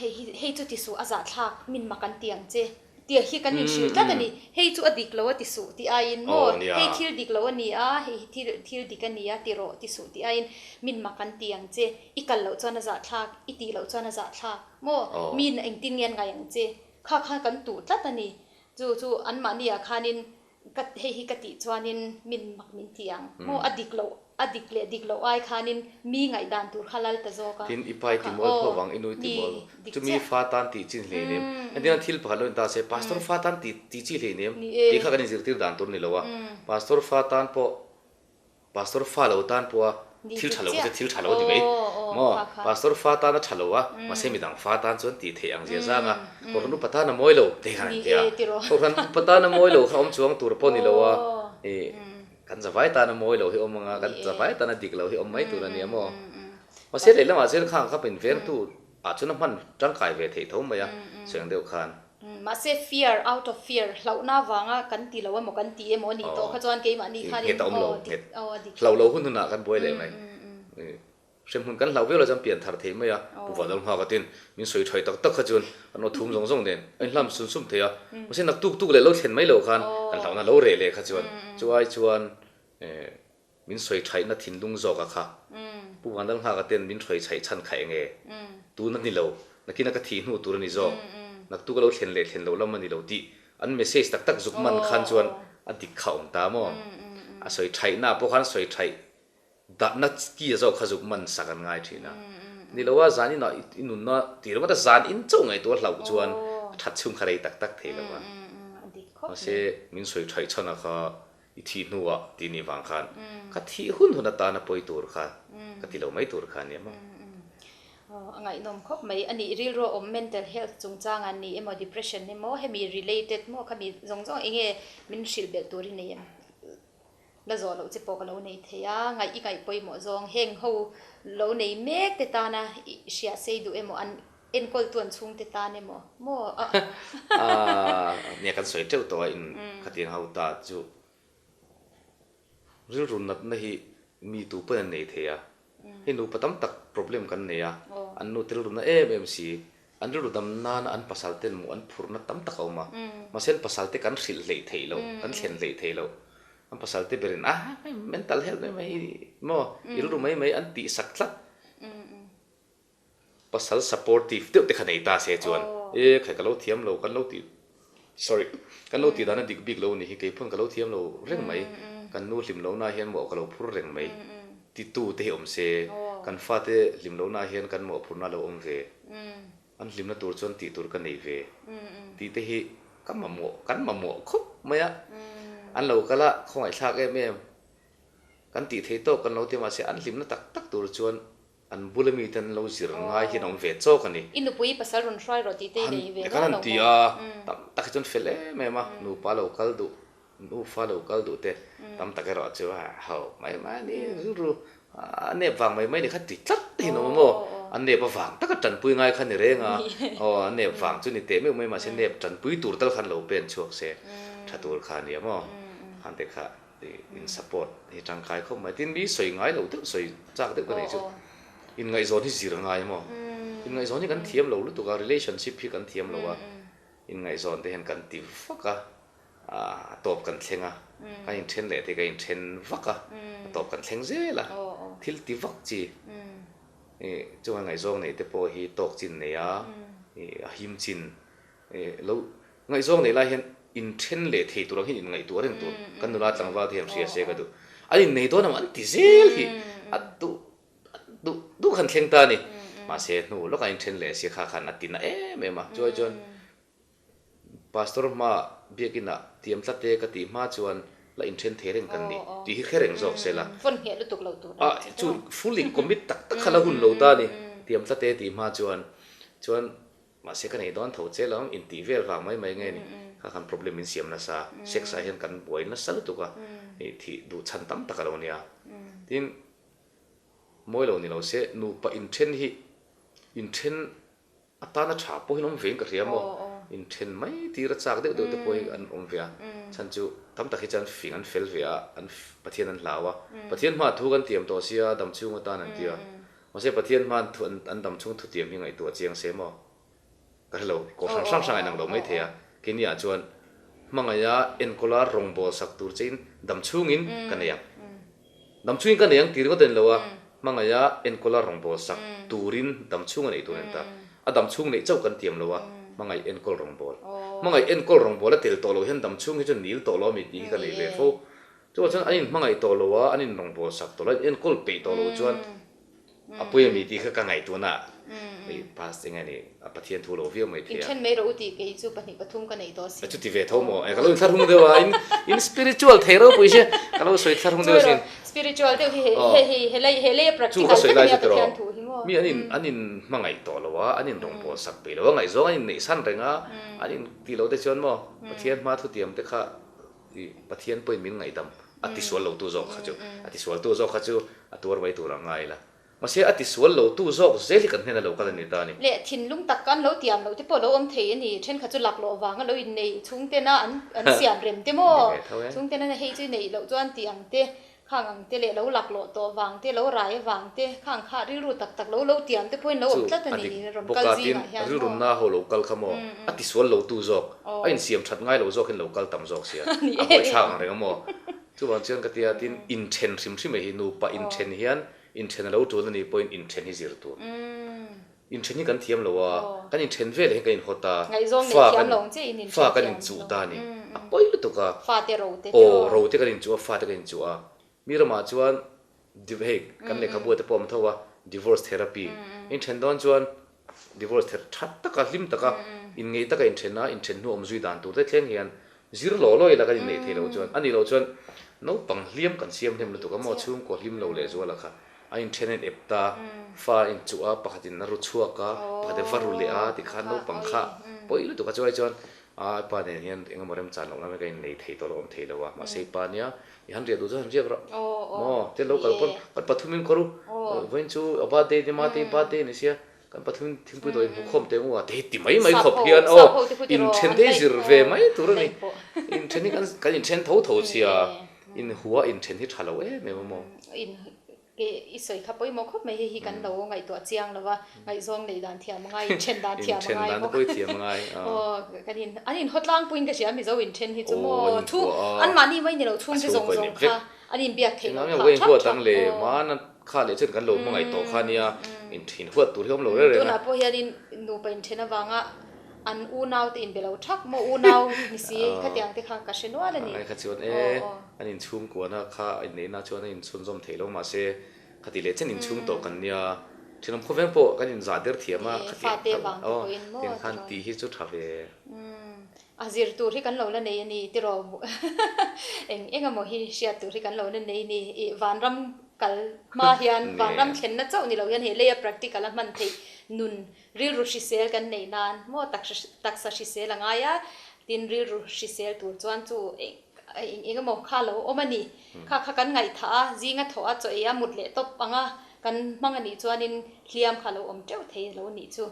hei hi hei chu ti suh a zahthlak min mak an ti ang che tih hi kan inhrilh tlat a ni. Hei chu a dik lo a ti suh tih aiin maw hei thil dik lo a ni a hei hi thil thil dik a ni a ti rawh ti suh tih aiin min mak an ti ang che i kal loh chuan a zahthlak i tih loh chuan a zahthlak maw min engtin nge an ngai ang che kha kha kan tuh tlat a ni. Chu chu anmahni ah khanin ka hei hi ka tih chuanin min mak min ti ang maw a dik loh a dik leh dik loh ai khanin mi ngaihdan tur kha lal ta zawk a Tin i pai ti mual pho vang i nui ti mual chumi fa tan tih chin hlei nem entirna thil pakhat lo in ta se pastor fa tan tih tih chi hlei nem tih kha kan inzirtir dan tur ni lo a pastor fa tan pawh Pastor fa lo tan pawha thil tha lo kha chu thil tha lo a ni mai maw? Pastor fa tan a tha lo a, mahse midang fa tan chuan tih theih ang zia zang a, Kohhran upa tan a mawi lo tih khan an ti a. Kohhran upa tan a mawi lo kha awm chuang tur pawh ni lo a, ih kan zavai tan a mawi lo hi awm ang a, kan zavai tan a dik lo hi awm mai tur a nia maw? Mahse lehlamah chuan khang kha invengtu ah chuan a hman tangkai ve theih tho mai a, sawi ang deuh khan. Mahse fear, out of fear, hlauhna avanga kan ti lo emaw kan ti emaw a nih tawh kha chuan keimahni khanin Nghet a awm lo, nghet. Hlauh lo hun hunah kan buai leh mai. Hremhmun kan hlauh viau lo chuan pian thar thei mai a, Pu Vanlal Nghaka ten min sawi thawi tak tak kha chuan an aw thum zawng zawng nen a inhlam sun sum thei a, mahse naktuk tuk leh lo thlen mai loh khan kan hlauhna lo reh leh kha chuan chu ai chuan Min sawi thaihna thinlung zawk a kha. Pu Vanlal Nghaka ten min hruai chhaih chhan kha enge? Tun a ni lo, nakina ka thih hnu tur a ni zawk. Naktuk a lo thlen leh thlen loh lam a ni lo tih an message tak tak zuk man khan chuan a dik kha awm ta maw? A sawi thaihna pawh khan sawi thaih dahna ki a zawk kha zuk man sak an ngai thin a. Ni lo a, zan inah i nunna tih ringawt a zan in chauh ngaihtuah hlauh chuan a that chhung kha rei tak tak thei lo a. Mahse min sawi thaih chhan a kha I thih hnuah tih nih vang khan ka thih hun hun atana pawi tur kha ka ti lo mai tur kha a nia maw? A ngaihnawm khawp mai. A nih rilru a awm mental health chungchang ah ni emaw depression emaw hemi related maw khami zawng zawng enge min hrilh belh tur i nei em? La zawh loh che pawh ka lo nei thei a, ngaih i ngaih pawimawh zawng heng ho lo nei mek te tana i hriah sei duh emaw an Enkawltu an chhungte tan emaw maw a. Nia kan sawi teuh tawh a in khatiang ho ta chu rilru natna hi mi tu pawn an nei thei a, hei nupa tam tak problem kan nei a, an nu te rilru na em em si, an rilru dam nana an pasal ten maw an phurhna tam tak a awm a, mahse an pasal te kan hrilh hleih theih loh, kan thlen hleih theih loh, an pasal te berin a mental health mai mai maw i rilru mai mai an tihsak tlat. Pasal supportive deuh te kha nei ta se chuan e khai ka lo thiam lo kan lo tih sorry kan lo tih dan a dik bik lo ni hi kei pawn ka lo thiam lo reng mai kan nu hlim lo na hian mawh ka lo phur reng mai ti tu te hi awm se kan fate hlim lo na hian kan mawh phurna lo awm ve an hlimna tur chuan tih tur ka nei ve tih te hi ka mamawh kan mamawh khawp mai a an lo kal a khawngaihthlak em em kan tih theih tawk kan lo ti mahse an hlimna tak tak tur chuan An bula mite an lo zir ngai hian a awm ve chawk a ni. I nupui pasal rawn hruai rawh tih te i nei ve nual lo maw? Kan han ti a, tam tak hi chuan fel em em a, nupa lo kal duh, nufa lo kal duh te tam tak erawh chu a ho mai mai a ni, rilru a nep vang mai mai ni kha ti tlat te hi an awm a maw? A nep avang taka tanpui ngai kha ni reng a, aw a nep vang chu ni teh meuh mai mahse nep tanpui tur tal khan lo pen chhuak se tha tur kha a ni a maw? Khan te kha. In support hi tangkai khawp mai. Tin mi sawi ngai lo deuh sawi chak deuh ka nei chu inngaihzawn hi zir ngai maw? Inngaihzawn hi kan thiam lo lutuk a, relationship hi kan thiam lo a, inngaihzawn te hian kan ti vak a, a tawp kan thleng a, kan inthen leh te kan inthen vak a, a tawp kan thleng zel a, thil ti vak chi chunga ngaihzawng neih te pawh hi tawk chin nei a, a him chin. Lo ngaihzawng neih lai hian inthen leh thei tur ang hian inngaihtuah reng tur kan nula tlangval te hian hria se ka duh. An innei dawn ang an ti zel hi a duh duh duh khan thleng ta a ni. Mahse hnu lawkah inthen leh sia kha khan a ti na em em a. Chuai chuan Pastor hma biakinah tiam tlat e ka tih hma chuan la inthen thei reng kan ni tih hi hre reng zawk se la. Phone ngheh lutuk lo tur a chu fully commit tak tak kha la hun lo ta a ni. Tiam tlat e tih hma chuan chuan Mahse ka nei dawn tho che lo, intih vel vang mai mai nge ni, kha khan problem min siam nasa, sex ah hian kan buai nasa lutuk a, ih thih duh chhan tam tak a lo nia. Tin, mawi lo ni lo se, nupa inthen hi inthen atana tha pawh hi an awm ve in ka hria maw, inthen mai tir a chak deuh deuh te pawh hi an awm ve a, chhan chu tam tak hi chuan fing an fel ve a, an Pathian an hlau a, Pathian hmaah thu kan tiam tawh sia damchhung atan an ti a, Mahse Pathian hman thu an dam chhung thutiam hi ngaihtuah chiang se maw? Ka hre lo, kohhran hrang hrang a inang lo mai thei a, keini ah chuan hmangaia enkawla rawngbawl sak tur chein dam chhungin ka nei ang. Dam chhungin ka nei ang ti ringawt a ni lo a, hmangaia enkawla rawngbawl sak turin dam chhung a neih tur a ni ta. A dam chhung neih chauh kan tiam lo a, hmangaih enkawl rawngbawl. Hmangaih enkawl rawngbawl a tel tawh lo hian dam chhung hi chu nil tawh lo a mi tih hi ka nei ve fo. Chuvang chuan an inhmangaih tawh lo a, an inrawngbawl sak tawh lo a, an inenkawl peih tawh lo chuan a pawi a mi tih kha ka ngaihtuahna hei pass eng nge ni a Pathian thu lo viau mai thei a. Inthen mai rawh u tih kei chu pahnih pathum ka neih tawh si. Chuti ve tho maw? Ka lo inthlahrung deuh a, in in spiritual thei ropui sia ka lo sawi thlahrung deuh asin. Spiritual deuh hi hei hei helai helai a practical vek ania Pathian thu hi maw. Mi an in an inhmangaih tawh lo a, an inrawngbawl sak peih lo a, ngaihzawng an inneihsan reng a, an intih loh te chuan maw Pathian hma thutiam te kha I Pathian pawhin min ngaihdam a tisual lo tu zawk kha chu a tisual tu zawk kha chu a tuar mai tur ang ngai ila. Mahse a tisual lo tu zawk zel hi kan hnena lo kal a ni ta a ni. Leh thinlung tak an lo tiam loh te pawh lo awm thei a ni. Thenkhat chu laklawh vanga lo innei chhungtena an an siam rem te maw? Chhungtena hei chu neih loh chuan tih ang te Khang ang te leh lo laklawh tawh vang te, lo rai avang te, khang kha rilru tak tak lo lo tiam te pawhin lo awm tlat a ni, rawn kal zingah hian maw. Rilru na ho lo kal kha maw, a tisual lo tu zawk, a insiam that ngai lo zawkin lo kal tam zawk sia, a buaithlak ang reng a maw. Chuvang chuan ka tia tin inthen hrim hrim hi nupa inthen hian inthen a lo tul a nih pawhin inthen hi zir tur. Inthen hi kan thiam lo a, kan inthen vel hian kan inhawt a, fa kan fa kan inchuh ta a ni. A pawi lutuk a. Aw, ro te kan inchuh a, fa te kan inchuh a. Mi ramah chuan hei kan lehkhabu te pawh a awm tho a, divorce therapy. Inthen dawn chuan divorce ther tha taka, hlim taka, inngeih taka inthen a, inthen hnu awm zui dan tur te thleng hian zir law law ila kan inneih theih loh chuan, a nih loh chuan naupang hliam kan siam hnem lutuk a maw, chhungkaw hlim lo lehzuala kha. A inthen a in ep ta, fa a inchuh a, pakhat in a ru chhuak a, pakhat in va ru leh a tikhan naupang kha pawi lutuk a chuai chuan a pa nen hian eng emaw remchan loh na ka innei thei tawh lo awm thei lo a, mahse i pa nia i han riah duh chuan han riak rawh maw te lo kal pawn kan pathum in kawr u vawiin chu a birthday ni mate i birthday ni sia kan pathum in thingpui dawh in hmu khawm teh ngu a te hi ti mai mai khawp hian aw inthen te hi zir ve mai tur a ni inthen hi kan inthen tho tho chhia inhua inthen hi tha lo em em a maw. I sawi kha pawimawh khawp mai, hei hi kan lo ngaihtuah chiang lo a, ngaihzawng neih dan thiam a ngai, inthen dan thiam a ngai bawk. Aw, kan in, an inhaw tlangpuiin ka hria Mizo inthen hi chu maw, thu, anmahni mai ni lo chhungte zawng zawng kha an inbiak theih loh phah thap thap. Tunah pawh hianin nupa inthen avanga an unaute inbe lo thak maw, unau ni si khatiang te kha ka hre nual a ni. An inchhungkuahna kha a inneihna chuan a inchhunzawm thei lo mahse khati leh chen inchhung tawh kan nia thenawm khawveng pawh kan inzah der thiam a khati aw tiang khan tih hi chu tha ve. A zir tur hi kan lo la nei a ni tiraw eng eng emaw hi hriat tur hi kan lo la nei a ni i vanram kal hma hian vanram thlenna chauh ni lo hian hei leia practical a hman theih nun rilru hrisel kan neih nan maw taksa hrisel a ngai a tin rilru hrisel tur chuan chu Eng eng emaw kha lo awm a ni. Kha kha kan ngaihthah a, zinga thawh a, chaw ei a, mut leh tawp ang a, kan hmang a nih chuanin hliam kha lo awm teuh thei lo nih chu.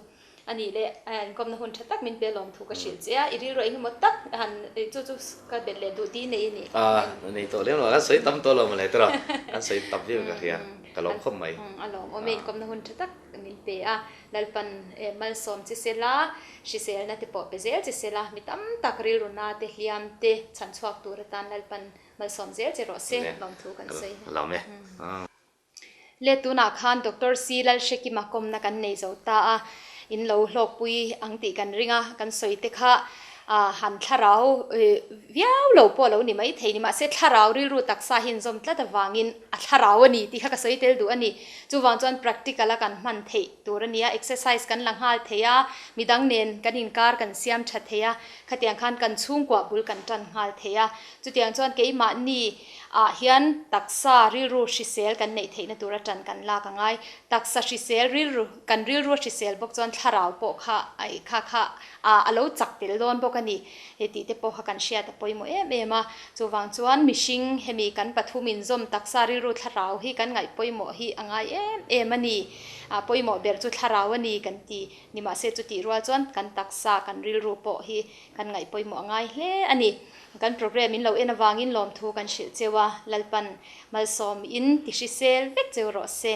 A nih leh inkawmna hun tha tak min pe lawm thu ka hrilh che a, i rilru eng emaw tak han chu chu ka bet leh duh ti nei a ni. A, nei tawh lem lo, kan sawi tam tawh lo mawle tawh, kan sawi tam viau ka hria, ka lawm khawp mai. A lawm awm e, inkawmna hun tha tak min pe a, Lalpan malsawm chi sela, hriselna te pawh pe zel chi sela, mi tam tak rilru na te, hliam te chhan chhuak tur atan Lalpan malsawm zel che rawh se, lawmthu kan sawi. Lawm e. Le tunah khan Doctor C Lalhrekima kawmna kan nei zo ta a. In lo hlawkpui ang tih kan ring a, kan sawi te kha han thlarau viau lo pawh a lo ni maithei ni. Mahse thlarau rilru taksa hi inzawm tlat avangin a thlarau a ni tih kha ka sawi tel duh a ni. Chuvang chuan practical a kan hman theih tur a ni a, exercise kan la nghal thei a, midang nen kan inkar kan siam tha thei a, khatiang khan kan chhungkuah bul kan tan nghal thei a. Chutiang chuan keimahni ah hian taksa rilru hrisel kan neih theihna tura tan kan lak a ngai. Taksa hrisel rilru kan rilru a hrisel bawk chuan thlarau pawh kha ai kha kha ah a lo chak tel dawn bawk a ni he tih te pawh kha kan hriat a pawimawh em em a. Chuvang chuan mihring hemi kan pathum inzawm taksa rilru thlarau hi kan ngaih pawimawh hi a ngai em em a ni. A pawimawh ber chu thlarau a ni kan ti ni mahse chutih rual chuan kan taksa kan rilru pawh hi kan ngaih pawimawh a ngai hle a ni. Kan programme in lo en avangin lawmthu kan hrilh cheu a, Lalpan malsawm in ti hrisel vek cheu rawh se.